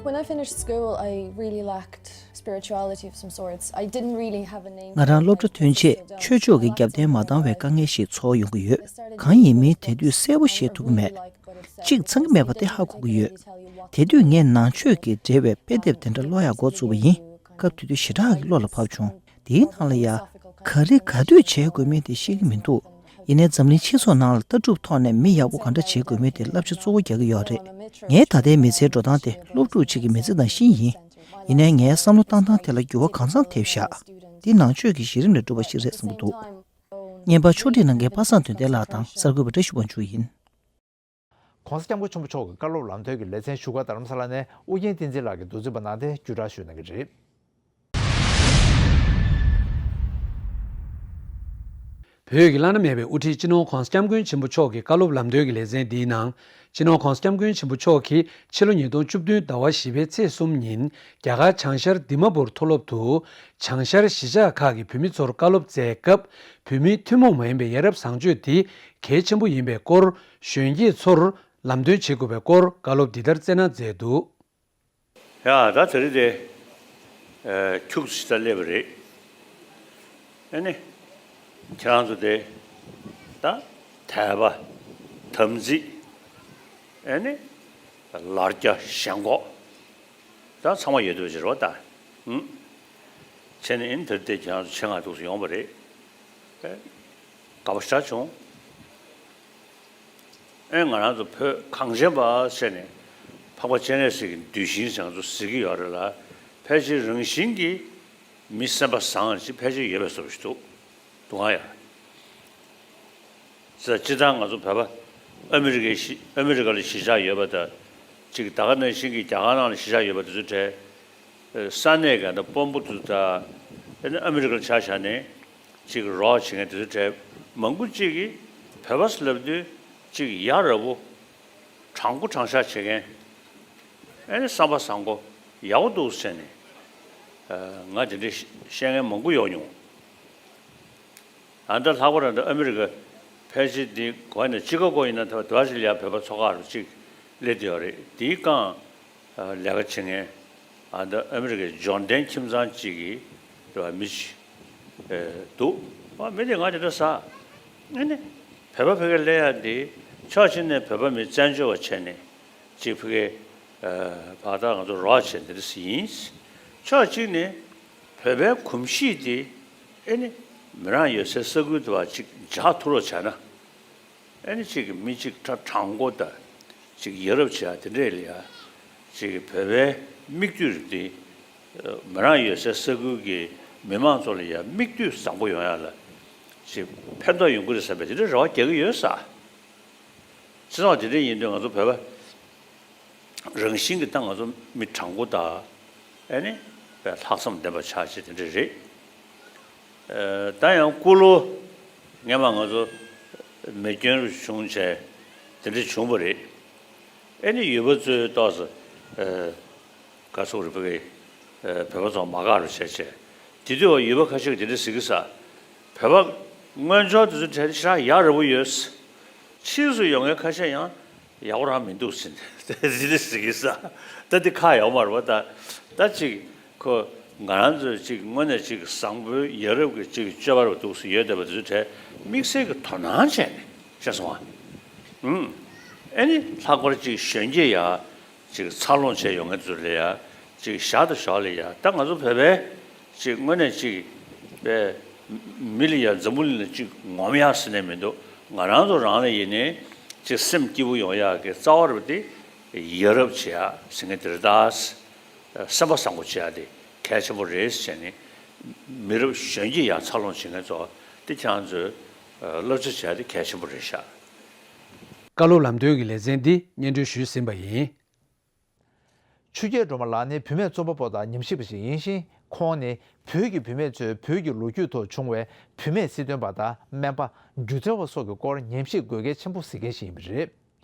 When I finished school, I really lacked spirituality of some sorts. I didn't really have a name. ང་རང་སློབ་གྲྭ་ཐོན་རྗེས་ཆོས་ཕྱོགས་ཀྱི་རྒྱབ་རྟེན་མ་འདང་བའི་དཀའ་ངལ་ཞིག་ཚོར་ཡོང་གི་ཡོད། གང་ཡིན་མིན་དེ་དུས་གསལ་པོ་ཤེས་ཐུབ་ཀྱི་མེད། གཅིག་ཚང་གི་མེད་པ་དེ་ཧ་གོ་གི་ཡོད། དེ་དུས་ངས་ནང་ཆོས་ཀྱི་འབྲེལ་བའི་དཔེ་དེབ་དེ་འདྲ་ཀློག་ཡག་འགོ་བཙུགས་པ་ཡིན། སྐབས་དེ་དུས་ཞེ་དྲག་གི་བློ་ལ་བབས་བྱུང་། དེའི་ནང་ལ་ཡ། ག་རེ་ག་དུས་བྱེད་དགོས་མིན་དེ་ཤེས་ཀྱི་མི་འདུག། ཡིན་ནའི་འཛམ་གླིང་སྤྱི་ཚོགས་ནང་ལ་ལྟ་གྲུབ་ཐོག་ནས་མི་ཡག་པོ་གང་འདྲ་བྱེད་དགོས་མིན་དེ་བསླབ་བྱ་གཙོ་བོ་རྒྱག་གི་ཡོད་རེད། ངའི་ད་ལྟའི་མི་ཚེའི་འགྲོ་སྟངས་དེ་སློབ་ཕྲུག་ཅིག་གི་མི་ཚེ་དང་ཤིན་ཡིན། ཡིན་ནའི་ངའི་བསམ་བློ་བཏང་སྟངས་དེ་ལ་འགྱུར་བ་གང་འཚམ་ཐེབས་བཞག། འདི་ནང་ཆོས་ཀྱི་གཞི་རིམ་ལས་གྲུབ་པ་ཞིག་རེད་བསམ་གྱི་འདུག། བརྙན་པར་ཕྱོགས་སྒྲིག་གནང་མཁན་པ་སངས་དོན་ལྡན་ལགས་དང་གསར་འགོད་པ་བཀྲ་ཤིས་དབང་ཕྱུག་ཡིན། ྋགོང་ས་ྋསྐྱབས་མགོན་ཆེན་པོ་མཆོག་གི་བཀའ་སློབ་ལམ་སྟོན་གྱི་ལེ་ཚན་བཞུགས་སྒར་རྡ་རམ་ས་ལ་ནས་ཨུ་རྒྱན་བསྟན་འཛིན་ལགས་ཀྱིས་མདོ་འཛིན་པ་གནང་སྟེ་བརྒྱུད་བསྒྲགས་ཞུས་གནང་གི་རེད། བོད་ཀྱི་བླ་ན་མེད་པའི་དབུ་ཁྲིད་སྤྱི་ནོར་ྋགོང་ས་ྋསྐྱབས་མགོན་ཆེན་པོ་མཆོག་གི་བཀའ་སློབ་ལམ་སྟོན་གྱི་ལེ་ཚན་འདིའི་ནང་། སྤྱི་ནོར་ྋགོང་ས་ྋསྐྱབས་མགོན་ཆེན་པོ་མཆོག་གིས་ཕྱི་ལོ་ཉིས་སྟོང་བཅུ་བདུན་ཟླ་བ་བཞི་པའི་ཚེས་གསུམ་ཉིན་རྒྱ་གར་བྱང་ཤར་དི་མ་པུར་མཐོ་སློབ་ཏུ་བྱང་ཤར་གཞིས་ཆགས་ཁག་གི་བོད་མི་ཚོར་བཀའ་སློབ་སྩལ་སྐབས། བོད་མིའི་ཐུན་མོང་མ་ཡིན་པའི་ཡ་རབས་བཟང་སྤྱོད་འདི་གལ་ཆེན་པོ་ཡིན་པའི་སྐོར་གཞོན་སྐྱེས་ཚོར་ལམ་སྟོན་བྱེད་དགོས་པའི་སྐོར་བཀའ་སློབ་འདི་ལྟར་སྩལ་གནང་མཛད་འདུག། ཡ་ད་དེ་རིང་དེ་ཨ་ཁྱུག་ཙམ་ཞིག་ད་སླེབས་པ་རེད། ཨ་ནི་ཁྱེད་རང་ཚོ་དེ་ད་དད་པ་དམ་ཚིག་ཨ་ནི་ལར་རྒྱ་ཞེན་ཁོག་ད་ཚང་མ་ཡོད་དུས་ཅི་རོ་ད། ཨུམ། བྱས་ནས་ཨིན་དེར་བལྟས་ཁྱེད་རང་ཚོ་ཆེད་མངགས་འདུག་སེ་ཡོང་བ་རེད། ཨེ། དགའ་པོ་ཞེ་དྲག་བྱུང་། ཨེ་ང་རང་ཚོ་བོད་གངས་ཅན་པ་ཟེར་ནས་ འཕགས་པ་སྤྱན་རས་གཟིགས་ཀྱི་གདུལ་ཞིང་ཟེར་ང་ཚོ་ཟེར་གྱི་ཡོད་རེད་ལ། ཕལ་ཆེར་རང་བཞིན་གྱིས་མི་སེམས་པ་བཟང་ཞིག་ཕལ་ཆེར་ཡོད་པའི་བཟོ་ཞིག་འདུག་འདུག་ག་ཡ། ཙི་ཙི་ཙང་ང་ཚོ་བོད་པ་ཨ་མི་རི་ཀའི་གཞིས་ཨ་མི་རི་ཀ་ལ་གཞིས་ཆགས་ཡོད་པ་དང་། གཅིག་ད་ག་ནང་བཞིན་གྱི་རྒྱ་གར་ནང་ལ་གཞིས་ཆགས་ཡོད་པ་དེ་ཚོ་གྲས། ས་གནས་ག་ད་དཔོན་པོ་དེ་ཚོ་དང་། ཨ་ནི་ཨ་མི་རི་ཀ་ལ་ཆ་བཞག་ནས་གཅིག་རོགས་བྱེད་མཁན་དེ་ཚོ་གྲས་མང་པོ་གཅིག་གིས་བོད་པ་ཟེར་ལབ་དུས་གཅིག་ཡ་རབས་པོ། དྲང་པོ་དྲང་བཞག་བྱེད་མཁན། ཨ་ནི་བསམ་པ་བཟང་པོ་ཡག་པོ་འདུག་ཟེར་ནས། ང་དེ་འདྲའི་བཤད་མཁན་མང་པོ་ཡོང་མྱོང་། ཨ་ད་ལྷག་པར་ད་ཨ་མི་རི་ཀ་ཕལ་ཆེར་འདི་གོ་ནས་ཅི་ག་གོ་ཡིན་ན་ད་ད་ཅི་ལ་ཡ་བོད་པ་ཚོ་ཁག་རུ་གཅིག་སླེབས་བསྡད་ཡོད་རེད། དེའི་སྒང་ལས་ཀ་བྱེད་མཁན་ཨ་ད་ཨ་མི་རི་ཀའི་འབྱོར་ལྡན་ཁྱིམ་ཚང་གཅིག་གི་རེད་བ་མི་ཞིག་འདུག་ཨ་མི་དེ་ང་དེ་འདྲ་ཟ། ཨ་ནི་བོད་པ་ཕ་གིར་སླེབས་ཡ་འདི་ཕྱོགས་གཅིག་ནས་བོད་པ་མི་བཙན་བྱོལ་བ་བྱས་ནས་གཅིག་ཕ་གིར་བར་ཐག་ང་ཚོ་རོགས་བྱས་འདི་འདྲ་ཟིག་ཡིན། ཕྱོགས་གཅིག་ནས་བོད་པའི་གོམས་གཤིས་དེ་ཨེ་ནི་མི་རང་ཡོད་སའི་ས་ཁུལ་དུ་བ་ཅིག་འཇགས་ཐུབ་རོགས་བྱས་ན། ཨེ་ནི་ཅིག་མི་ཅིག་ཁྲ་དྲང་པོ་དང་ཅིག་ཡ་རབས་བྱས་དེ་འདྲས་ལ་ཡ་ཅིག་བོད་པའི་མིག་ལྟོས་རེད་དེ། མི་རང་ཡོད་སའི་ས་ཁུལ་གྱི་མི་མང་ཚོ་ལ་ཡ་མིག་ལྟོས་བཟང་པོ་ཡོང་ཡ་ལ་ཅིག་ཕན་ཐོགས་ཡོང་གི་རེད་བསམ་པའི་དེ་འདྲས་རེ་བ་རྒྱག་གི་ཡོད་ས། སྤྱི་ཚོགས་དེ་འདྲས་ཡིན་དུས་ང་ཚོ་བོད་པ། རང་བཞིན་གྱིས་ད་ང་ཚོ་མི་དྲང་པོ་དང་། ཨེ་ནི། ལྷག་བསམ་ལྡན་པ་ཆགས་ཆེ་དེ་འདྲ་རེད། ཨེ། ད་ཡང་ཀུ་ལུ། སྔས་མ་ང་ཚོ། མེ་སྐྱོན་རུ་བྱུང་བྱས། དེ་འདྲ་བྱུང་བ་རེད། ཨེ་ནི་ཡུལ་པ་ཚོའི་ཏོག་ཙམ། ཨེ། དགའ་ཚོར་རེ་བོད་ཀྱི། ཨེ། བོད་པ་ཚོ་མ་དགའ་རུ་བྱས་བྱས། དེ་དུས་ཡུལ་པ་ཁ་ཤས་ཀྱིས་དེ་འདྲ་ཟེར་གྱི་ས། བོད་པ་དངོས་འབྱོར་དེ་ཚོ་གྲས་ཞེ་དྲག་ཡག་རབ་པོ་ཡོད། ཕྱིས་སུ་ཡོང་མཁན་ཁ་ཤས་ཡང་། ཡག་པོ་རང་མི་འདུག་ཟེར་ནས་ཟི་ལི་ཟི་གི་ས། ད་འདི་ཁ་ཡག་པོ་མ་རེད་པ། ད་ད་ཅིག་ཁོ་ང་རང་ཚོས་ཅིག་དངོས་གནས་ཅིག་བཟང་པོའི་ཡ་རབས་ཀྱི་ཅིག་སྤྱོད་པ་རུ་འདུག་སེ་ཡོད་བསྡད་པ་དེ་ཚོ་གྲས་དམིགས་བསལ་གྱི་དོ་སྣང་བྱས་ནས་ཤེས་སོང་ཨ། ཨུམ། ཨེ་ནི་ལྷག་པར་ཅིག་གཞོན་སྐྱེས་ཡ། ཅིག་འཚར་ལོངས་བྱས་ཡོང་མཁན་ཚོ་ལ་ཡ། ཅིག་ཞར་དང་ཞོར་ལ་ཡ། ད་ང་ཚོ་བོད་པའི་ཅིག་དངོས་གནས་ཅིག་པའི་མི་ལ་ཡ་འཛམ་བུ་གླིང་ལ་ཅིག་ངོམ་ཡག་ཟེར་ནས་མི་འདུག་ང་རང་ཚོ་རང་ལ་ཡིན་ནའི་ཅིག་སེམས་སྐྱིད་པོ་ཡོང་ཡག་གི་རྩ་བ་རུ་དེ་ཡ་རབས་བྱེད་ཡག་ཟེར་མཁན་དེ་རེད་ད། སེམས་པ་བཟང་པོ་བྱེད་ཡག་དེ་གལ་ཆེན་པོ་རེད་ཟེར་ནས་མི་རབས་གཞོན་སྐྱེས་ཡ་འཚར་ལོངས་བྱེད་མཁན་ཚོ་དེ་ཁྱེད་རང་ཚོས་བསླབ་བྱ་བྱེད་ཡག་དེ་གལ་ཆེན་པོ་རེད་ཤག་བཀའ་སློབ་ལམ་སྟོན་གྱི་ལེ་ཚན་འདི་སྙན་སྒྲོན་ཞུས་ཟིན་པ་ཡིན། ཆོས་རྒྱལ་སྒྲོལ་མ་ལགས་ནི་བུད་མེད་རྩོམ་པ་པོ་དང་ཉམས་ཞིབ་པ་ཞིག་ཡིན་ཞིང་། ཁོང་ནི་བོད་ཀྱི་བུད་མེད་ཚོས་བོད་ཀྱི་ལོ་རྒྱུས་ཐོག་བྱུང་བའི་བུད་མེད་སྲིད་དོན་པ་དང་སྨན་པ། སྒྱུ་རྩལ་བ་སོགས་ཀྱི་སྐོར་ཉམས་ཞིབ་དགོས་གལ་ཆེན་པོ་གཟིགས་མཁན་ཞིག་ཡིན་པ་རེད།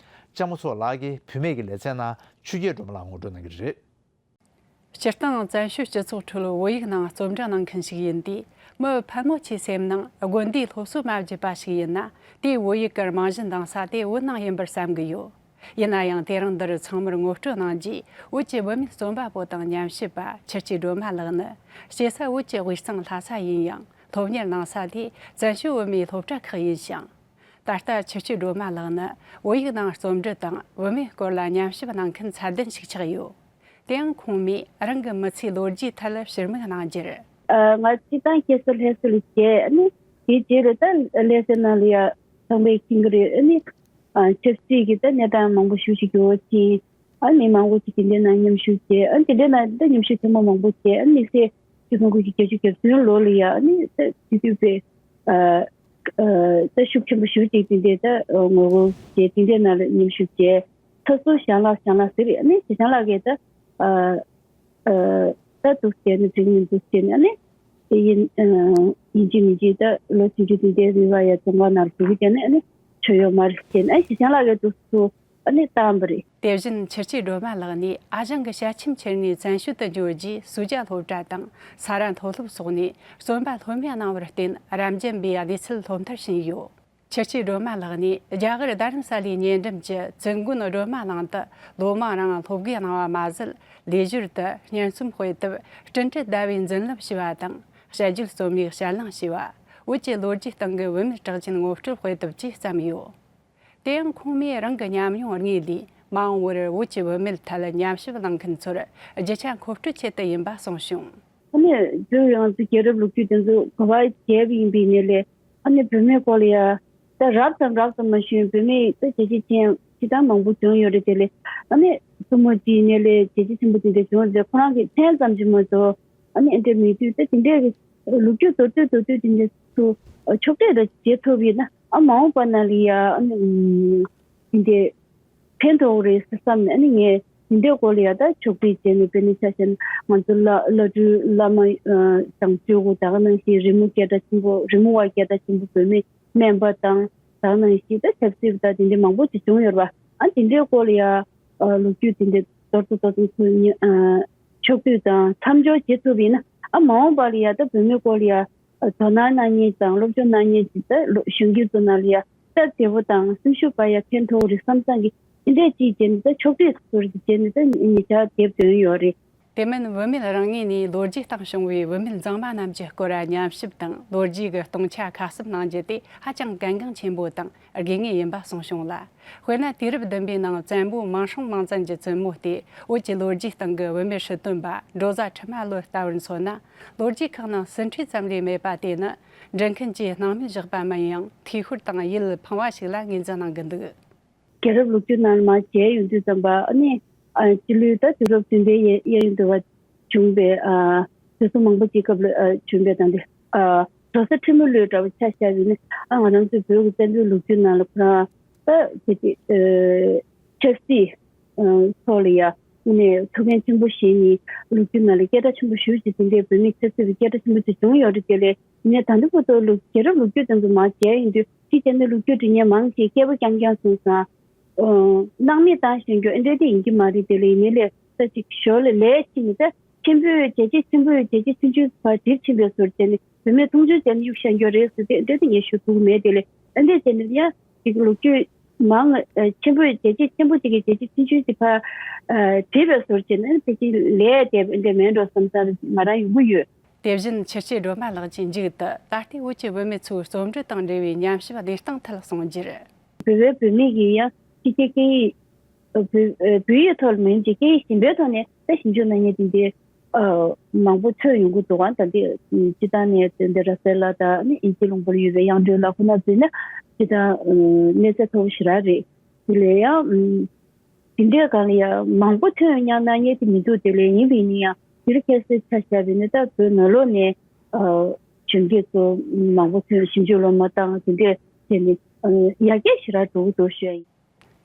ལྕམ་མོ་མཚོ་ལགས་ཀྱིས་བུད་མེད་ཀྱི་ལེ་ཚན་ནང་ཆོས་རྒྱལ་སྒྲོལ་མ་ལགས་ངོ་སྤྲོད་གནང་གི་རེད། སྤྱིར་བཏང་བཙན་བྱོལ་སྤྱི་ཚོགས་ཁྲོད་བོད་ཡིག་ནང་རྩོམ་འབྲི་གནང་མཁན་ཞིག་ཡིན་དུས། མི་ཕལ་མོ་ཆེའི་སེམས་ནང་དགོན་སྡེའི་སློབ་གསོ་མ་བརྒྱུད་པ་ཞིག་ཡིན་ན། དེའི་བོད་ཡིག་གི་རྨང་གཞི་འདིང་ས་དེ་བོད་ནང་ཡིན་པར་བསམ་གྱི་ཡོད། ཡིན་ན་ཡང་དེ་རིང་འདིར་ཚང་མར་ངོ་སྤྲོད་གནང་རྗེས། བོད་ཀྱི་བུད་མེད་རྩོམ་པ་པོ་དང་ཉམས་ཞིབ་པ་ཆུ་སྐྱེས་སྒྲོལ་མ་ལགས་ནི་སྐྱེས་ས་བོད་ཀྱི་དབུས་གཙང་ལྷ་ས་ཡིན་ཡང་། སློབ་གཉེར་གནང་ས་དེ་བཙན་བྱོལ་བོད་མིའི་སློབ་གྲྭ་ཁག་ཡིན་ཞིང་། ད་ལྟ་ཆུ་སྐྱེས་སྒྲོལ་མ་ལགས་ནི་བོད་ཡིག་ནང་རྩོམ་འབྲི་དང་བུད་མེད་སྐོར་ལ་ཉམས་ཞིབ་གནང་མཁན་ཚད་ལྡན་ཞིག་ཆགས་ཡོད། དེ་ཡང་ཁོང་མོས་རང་གི་མི་ཚེའི་ལོ་རྒྱུས་ཐད་ཕྱིར་མིག་གནང་རྒྱུར། ཨ། ང་སྤྱིར་བཏང་སྐྱེས་ས་ལྷ་ས་ལ་སྐྱེས། ཨ་ནི་དེའི་རྗེས་ལ་ད་ལྷ་སའི་ནང་ལ་ཡ་ཚང་མས་མཁྱེན་གྱི་རེད། ཨ་ནི་ཨ་ཆབ་སྲིད་ཀྱི་ད་གནས་སྟངས་མང་པོ་ཞེ་པོ་ཅིག་གི་འོག་ཕྱིན། ཨ་མི་མང་པོ་ཅིག་དེ་འདྲའི་ནང་མཉམ་ཞུགས་བྱས། ཨ་དེ་འདྲའི་ནང་ད་མཉམ་ཞུགས་ཐེངས་མ་མང་པོ་བྱས། ཨ་དམིགས་བསལ་ཆིག་སྟོང་དགུ་བརྒྱ་བརྒྱད་ཅུ་གྱ་བདུན་ལོ་ལ་ཡ་ཨ་ནི་ད་དེ་དུས་པའི་ཨ་ཨ་ད་ཤུགས་ཆེན་པོ་ཞེ་པོ་ཅིག་དེ་འདྲའི་ད་ངོ་རྒོལ་བྱས། དེ་འདྲའི་ནང་ལ་མཉམ་ཞུགས་བྱས། ད་སོ་ཞང་ལགས་ཞང་ལགས་ཟེར་རེད། ཨ་ནི་ཞང་ལགས་ཀྱིས་ད་ཨ་ཨ་ད་འདུག་བྱས་ནས་འགྲིག་མི་འདུག་བྱས་ནས། ཨ་ནི་དེ་ཡིན་ཨ་ཡིན་གཅིག་མིན་གཅིག་ད་ལོ་བཅུ་བཅུ་དེ་འདྲའི་རིང་ལ་ཡ་རྫོང་ཁ་ནང་ལ་འགྲོ་གི་བྱས་ནས། ཨ་ནི་ཆོས་ཡོད་མ་རེད་བྱས་ནས། ཨ་ཞང་ལགས་ཀྱིས་འདུག་སེ་ཨ་ནི་བཏང་བ་རེད། དེ་བཞིན་ཆུ་སྐྱེས་སྒྲོལ་མ་ལགས་ནས་ཨ་ཞང་གི་ཞལ་ཆེམས་ཁྱེར་ནས་བཙན་བྱོལ་དུ་འབྱོར་རྗེས། སུ་ཇཱ་སློབ་གྲྭ་དང་ས་ར་མཐོ་སློབ་སོགས་ནས་རྩོམ་པ་སློབ་མ་གནང་བར་བརྟེན། རབ་འབྱམས་པའི་གནས་ཚུལ་སློབ་མཐར་ཕྱིན་ཡོད། ཆུ་སྐྱེས་སྒྲོལ་མ་ལགས་ནས་རྒྱ་གར་རྡ་རམ་ས་ལའི་ཉེ་འགྲམ་གྱི་བཙུན་དགོན་སྒྲོལ་མ་གླིང་དུ་ལོ་མང་རིང་སློབ་དགེ་གནང་བ་མ་ཟད། ལས་ཞོར་དུ་སྙན་རྩོམ་སྤེལ་ཐབས་སྤྲིན་བྲལ་ཟླ་བའི་མཛོད་ལམ་ཞེས་པ་དང་། དཔྱད་བརྗོད་རྩོམ་ཡིག་དཔྱད་གླེང་ཞེས་པ། བོད་ཀྱི་ལོ་རྒྱུས་སྟེང་གི་བུད་མེད་གྲགས་ཅན་ངོ་སྤྲོད་སྤེལ་ཐབས་བཅས་བརྩམས་ཡོད། དེ་ཡང་ཁོང་མོས་རང་གི་ཉམས་མྱོང་དངོས་ལས། མ་འོངས་པར་བོད་ཀྱི་བུད་མེད་ཐད་ཉམས་ཞིབ་གནང་མཁན་ཚོར་རྒྱུ་ཆ་མཁོ་སྤྲོད་ཆེད་དུ་ཡིན་པ་གསུངས་བྱུང་། ཨ་ནི་བོད་ཡོངས་སུ་རྒྱལ་རབས་ལོ་རྒྱུས་དེ་ཚོ་ག་པར་མཇལ་བ་ཡིན་པའི་ནས་ལས། ཨ་ནི་བུད་མེད་སྐོར་ལ་ཡ་ད་རབ་ཙམ་རབ་ཙམ་མ་ཞུས། བུད་མེད་ད་བྱས་རྗེས་ཅན་ སྤྱིར་བཏང་མང་པོ་བྱུང་ཡོད་རེད། དེ་ལས་ཨ་ནི་སྲུ་མོ་གཅིག་ཡིན་ནའི་ལས་བྱས་རྗེས་ཆེན་པོ་དེ་འདྲ་བྱུང་རེད། ཁོ་རང་གི་མཚན་ཙམ་ཞིག་མ་གཏོགས་ཨ་ནི་ཨེ་འདྲ་མེད་དུས། ད་དེ་འདྲའི་ལོ་རྒྱུས་མདོར་བསྡུས་མདོར་བསྡུས་དེ་འདྲ་ཚོ་ཕྱོགས་སྒྲིག་རེ་བྱེད་ཐུབ་ཡིན་ན། ཨ་མ་འོངས་པ་ནང་ལ་ཡ་ཨ་ནི་དེ་འདྲའི་ཕན་ཐོགས་རེད་བསམ་ནས། ཨ་ནི་ངས་དེ་འདྲའི་སྐོར་ལ་ཡ་ད་ཕྱོགས་སྒྲིག་བྱས་ནས། དཔེར་ན་ཆ་བཞག་ན་ང་ཚོ་བླ་བླ་སྤྲུལ་བླ་མ་ཨ་དང་སྤྲུལ་སྐུ་ད་ག་ནང་བཞིན་རི་མོ་སྐད་གྲགས་ཆེན་པོ། རི་མོ་བ་སྐད་གྲགས་ཆེན་པོ་བུད་མེད་སྨན་པ་དང་། ད་ག་ནང་བཞིན་ད་ཆབ་སྲིད་པ་དང་དེ་འདྲ་མང་པོ་ཅིག་བྱུང་ཡོད་རེད་པ། ཨ་དེ་འདྲའི་སྐོར་ལ་ཡ་ཨ་ལོ་རྒྱུས་དེ་འདྲ་མདོར་བསྡུས་མདོར་བསྡུས་ཚུལ་ཨ་ཕྱོགས་བསྡུས་དང་མཚམས་སྦྱོར་བྱེད་ཐུབ་ཡིན་ན། ཨ་མ་འོངས་པ་ལ་ཡ་ད་བུད་མེད་སྐོར་ལ་ཡ་ཨ་དོ་སྣང་གནང་མཁན་དང་སློབ་སྦྱོང་གནང་མཁན་ཅིག་ད་ལོ་གཞོན་སྐྱེས་ཚོ་ནང་ལ་ཡ་སྟབས་བདེ་པོ་དང་སེམས་ཤུགས་སྤར་ཡ་ཕན་ཐོགས་རེད་བསམ་བསམ་གི་དེ་འདྲས་ཅིག་བྱས་ནས། ད་ཕྱོགས་སྒྲིག་ཟུར་ཅིག་བྱས་ནས་ད་ཉེ་ཆར་དེབ་འདོན་ཡོད་རེད། དེ་མིན་བུད་མེད་རང་ངོས་ནས་ལོ་རྒྱུས་སྟེང་བྱུང་བའི་བུད་མེད་མཛངས་མ་རྣམས་ཀྱི་སྐོར་ཉམས་ཞིབ་དང་ལོ་རྒྱུས་ཀྱི་སྟོང་ཆ་ཁ་གསབ་གནང་རྒྱུ་དེ་ཧ་ཅང་གལ་འགངས་ཆེན་པོ་དང་དགོས་ངེས་ཡིན་པ་གསུངས་བྱུང་ལ། དཔེར་ན་དུས་རབས་བདུན་པའི་ནང་བཙན་པོ་མང་སྲོང་མང་བཙན་གྱི་བཙུན་མོ་སྟེ། བོད་ཀྱི་ལོ་རྒྱུས་སྟེང་གི་བུད་མེད་སྲིད་དོན་པ་འབྲོ་བཟའ་ཁྲི་མ་ལོ་ལྟ་བུར་མཚོན་ན། ལོ་རྒྱུས་ཁག་ནང་ཟིན་བྲིས་ཙམ་ལས་མེད་པ་དེ་ནི་འབྲི་མཁན་གྱིས་སྣང་མེད་བཞག་པ་མིན་ཡང་། ཐོས་ཤོར་དང་ཡིད་ཕངས་པ་ཞིག་ལ་ངོས་འཛིན་གནང་གི་འདུག། རྒྱལ་རབས་ལོ་རྒྱུས་ནང་མར་མཇལ་ཡོང་དུས་ཙམ་པ། ཨ་ནི་ཨ་སྤྱི་ལོའི་ད་དུས་རབས་བདུན་པའི་གཡས་གཡས་གཡོན་དུ་བ་བྱུང་བའི་ཨ་དུས་སུ་མང་པོ་ཅིག་སྐབས་ལ་ཨ་བྱུང་བའི་དང་དེ། ཨ་འབྲོ་བཟའ་ཁྲི་མོ་ལོའི་འདྲ་བོ་ཆ་བཞག་པ་ཡིན་ན། ཨ་ང་རང་ཚོའི་བོད་ཀྱི་བཙན་པོའི་ལོ་རྒྱུས་ནང་ལ་ཁོ་རང་ད་དེ་དེ་ཨ་ཆབ་སྲིད་ཨ་ཐོག་ལ་ཡ་ནས་ཐུགས་འགན་ཆེན་པོ་བཞེས་ནས། ལོ་རྒྱུས་ནང་ལ་སྐད་གྲགས་ཆེན་པོ་ཞེ་པོ་ཅིག་དེ་འདྲའི་བུད་མེད་ཆབ་སྲིད་པའི་སྐད་གྲགས་ཆེན་པོ་ཅིག་བྱུང་ཡོད་རེད། དེ་ལས་ངས་ད་ལྟ་བར་དུ་ལོ་རྒྱལ་རབས་ལོ་རྒྱུས་དེ་ཚོ་མར་མཇལ་ཡོང་དུས། ཅིག་བྱས་ན་ལོ་རྒྱུས་འབྲི་མཁན་མང་ཆེ་སྐད་པོ་རྐྱང་རྐྱང་གསུངས་སོང་། ཨོ། སྣང་མེད་བཏང་ཞེན་རྒྱུ་ཨེ་འདྲ་དེ་ཡིན་གྱི་མ་རེད། དེ་ལས་ཡིན་ནའི་ལས་ད་ཅིག་ཞོར་ལ་ལས་ཕྱིན་ནས། ད་ཆེན་པོས་བྱས་རྗེས་ཆེན་པོས་བྱས་རྗེས་ཆུང་ཆུང་བ་གྲིབ་ཕྱིན་པའི་ཟུར་བྱས་ནས་བུད་མེད་མཐོང་ཆུང་བྱས་ནས་གཡུག་བཞག་རྒྱུ་རེད་ཟེར་ཏེ་ཨེ་འདྲ་དེ་ངས་ཞུ་ཐུབ་ཀྱི་མེད། དེ་ལས་ཨེ་འདྲ་བྱས་ནས་ཡང་ཅིག་ལོ་རྒྱུས་མང་ཨ་ཆེན་པོས་བྱས་རྗེས་ཆེན་པོ་ཅིག་གིས་བྱས་རྗེས་ཆུང་ཆུང་ཅིག་ཕར་ཨ་གྲིབ་པའི་ཟུར་བྱས་ནས་ཕལ་ཆེར་ལས་དེ་ཨེ་འདྲ་མེད་འགྲོ་བསམ་བསམ་ང་རང་ཡོང་གི་ཡོད། དེ་བཞིན་ཆུ་སྐྱེས་སྒྲོལ་མ་ལགས་ཀྱིས་མཇུག་ཏུ་ད་ལྟའི་བོད་ཀྱི་བུད་མེད་ཚོའི་རྩོམ་འབྲི་དང་འབྲེལ་བའི་ཉམས་ཞིབ་བདེ་སྟངས་ཐད་གསུངས་རྒྱུར། བོད་པའི་བུད་མེད་ཀྱིས་ཡང་ཕྱི་རྒྱལ་སྐད་ཡིག་བོད་བོད་ཡིག་ཐོག་ལ་མིན་གྱི་སྐད་ཡིག་གཞན་པའི་ཐོག་ནས་ད་ཞིབ་འཇུག་གནང་མཁན་དེ་འདྲའི་མང་པོ་ཐོན་ཡོང་གི་འདུག་ག་ད་འདི་སྤྱི་བཏང་ནས་དེ་འདྲ་ར་སེ་ལ་དང་ཨིན་ཇི་ལུང་པར་ཡོད་པའི་དབྱངས་སྒྲོན་ལགས་ཁོ་ན་ཚོས་ན་སྤྱི་བཏང་གནས་ཚད་མཐོ་པོ་ཞེ་དྲག་རེད། དེ་ལས་ཡང་དེ་འདྲའི་སྒང་ལ་ཡང་མང་པོ་ཐོན་ཡོང་སྙམ་ན་ཡང་དེ་མི་འདུག། དེ་ལས་ཡིན་པའི་ནི་ཡང་དེ་རིང་ཁ་སང་ཆ་བཞག་པ་ཡིན་ན་ད་བོད་ནང་ལོགས་ནས་གཞོན་སྐྱེས་ཚོ་མང་པོ་ཐོན་ཞིབ་འཇུག་སློབ་མ་བཏང་དེ་འདྲས་བྱས་ནས་ཡར་རྒྱས་ཞེ་དྲག་འགྲོ་གི་འདུག་ཞུ་ཡ་ཡིན།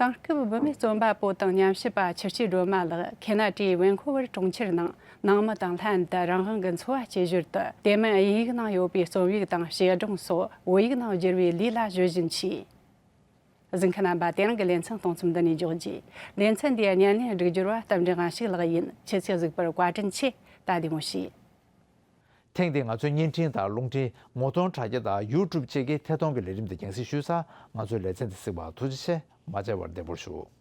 དེང་སྐབས་བུད་མེད་རྩོམ་པ་པོ་དང་ཉམས་ཞིབ་པ་ཆུ་སྐྱེས་སྒྲོལ་མ་ལགས་ཁེ་ན་ཌའི་ཝན་ཁོ་ཝར་གྲོང་ཁྱེར་ནང་ནང་མི་དང་ལྷན་དུ་རང་དབང་གི་འཚོ་བ་སྐྱེལ་ཞོར་དུ། དེ་མིན་དབྱིན་ཡིག་ནང་ཡོད་པའི་རྩོམ་ཡིག་དང་བཤད་སྒྲུང་སོགས་བོད་ཡིག་ནང་བསྒྱུར་བའི་ལས་ལ་གཞོལ་བཞིན་མཆིས། གཟིགས་མཁན་རྣམ་པ། དེ་རིང་གི་ལེ་ཚན་གཏོང་མཚམས་འདི་ནས་འཇོག་རྒྱུ། ལེ་ཚན་འདིའི་བརྙན་ལེན་སྒྲིག་སྦྱོར་བ་རྟ་མགྲིན་དབང་ཕྱུག་ལགས་ཡིན། ཁྱེད་ཚོས་གཟིགས་པར་བཀའ་དྲིན་ཆེ། ད་བདེ་མོ་བྱོས། ཐེངས་འདིའི་ང་ཚོའི་བརྙན་འཕྲིན་དང་རླུང་འཕྲིན་ངོ་གདོང་དྲ་རྒྱ་དང་ཡུ་ཊུབ་བཅས་ཀྱི་ཐད་གཏོང་གི་ལས་རིམ་འདི་རྒྱང་སྲིང་ཞུས་ཚར། ང་ཚོའི་ལེ་ཚན་འདི་གཟིགས་པར་ཐུགས་རྗེ་ཆེ། མ་མཇལ་བར་བདེ་པོར་བཞུགས།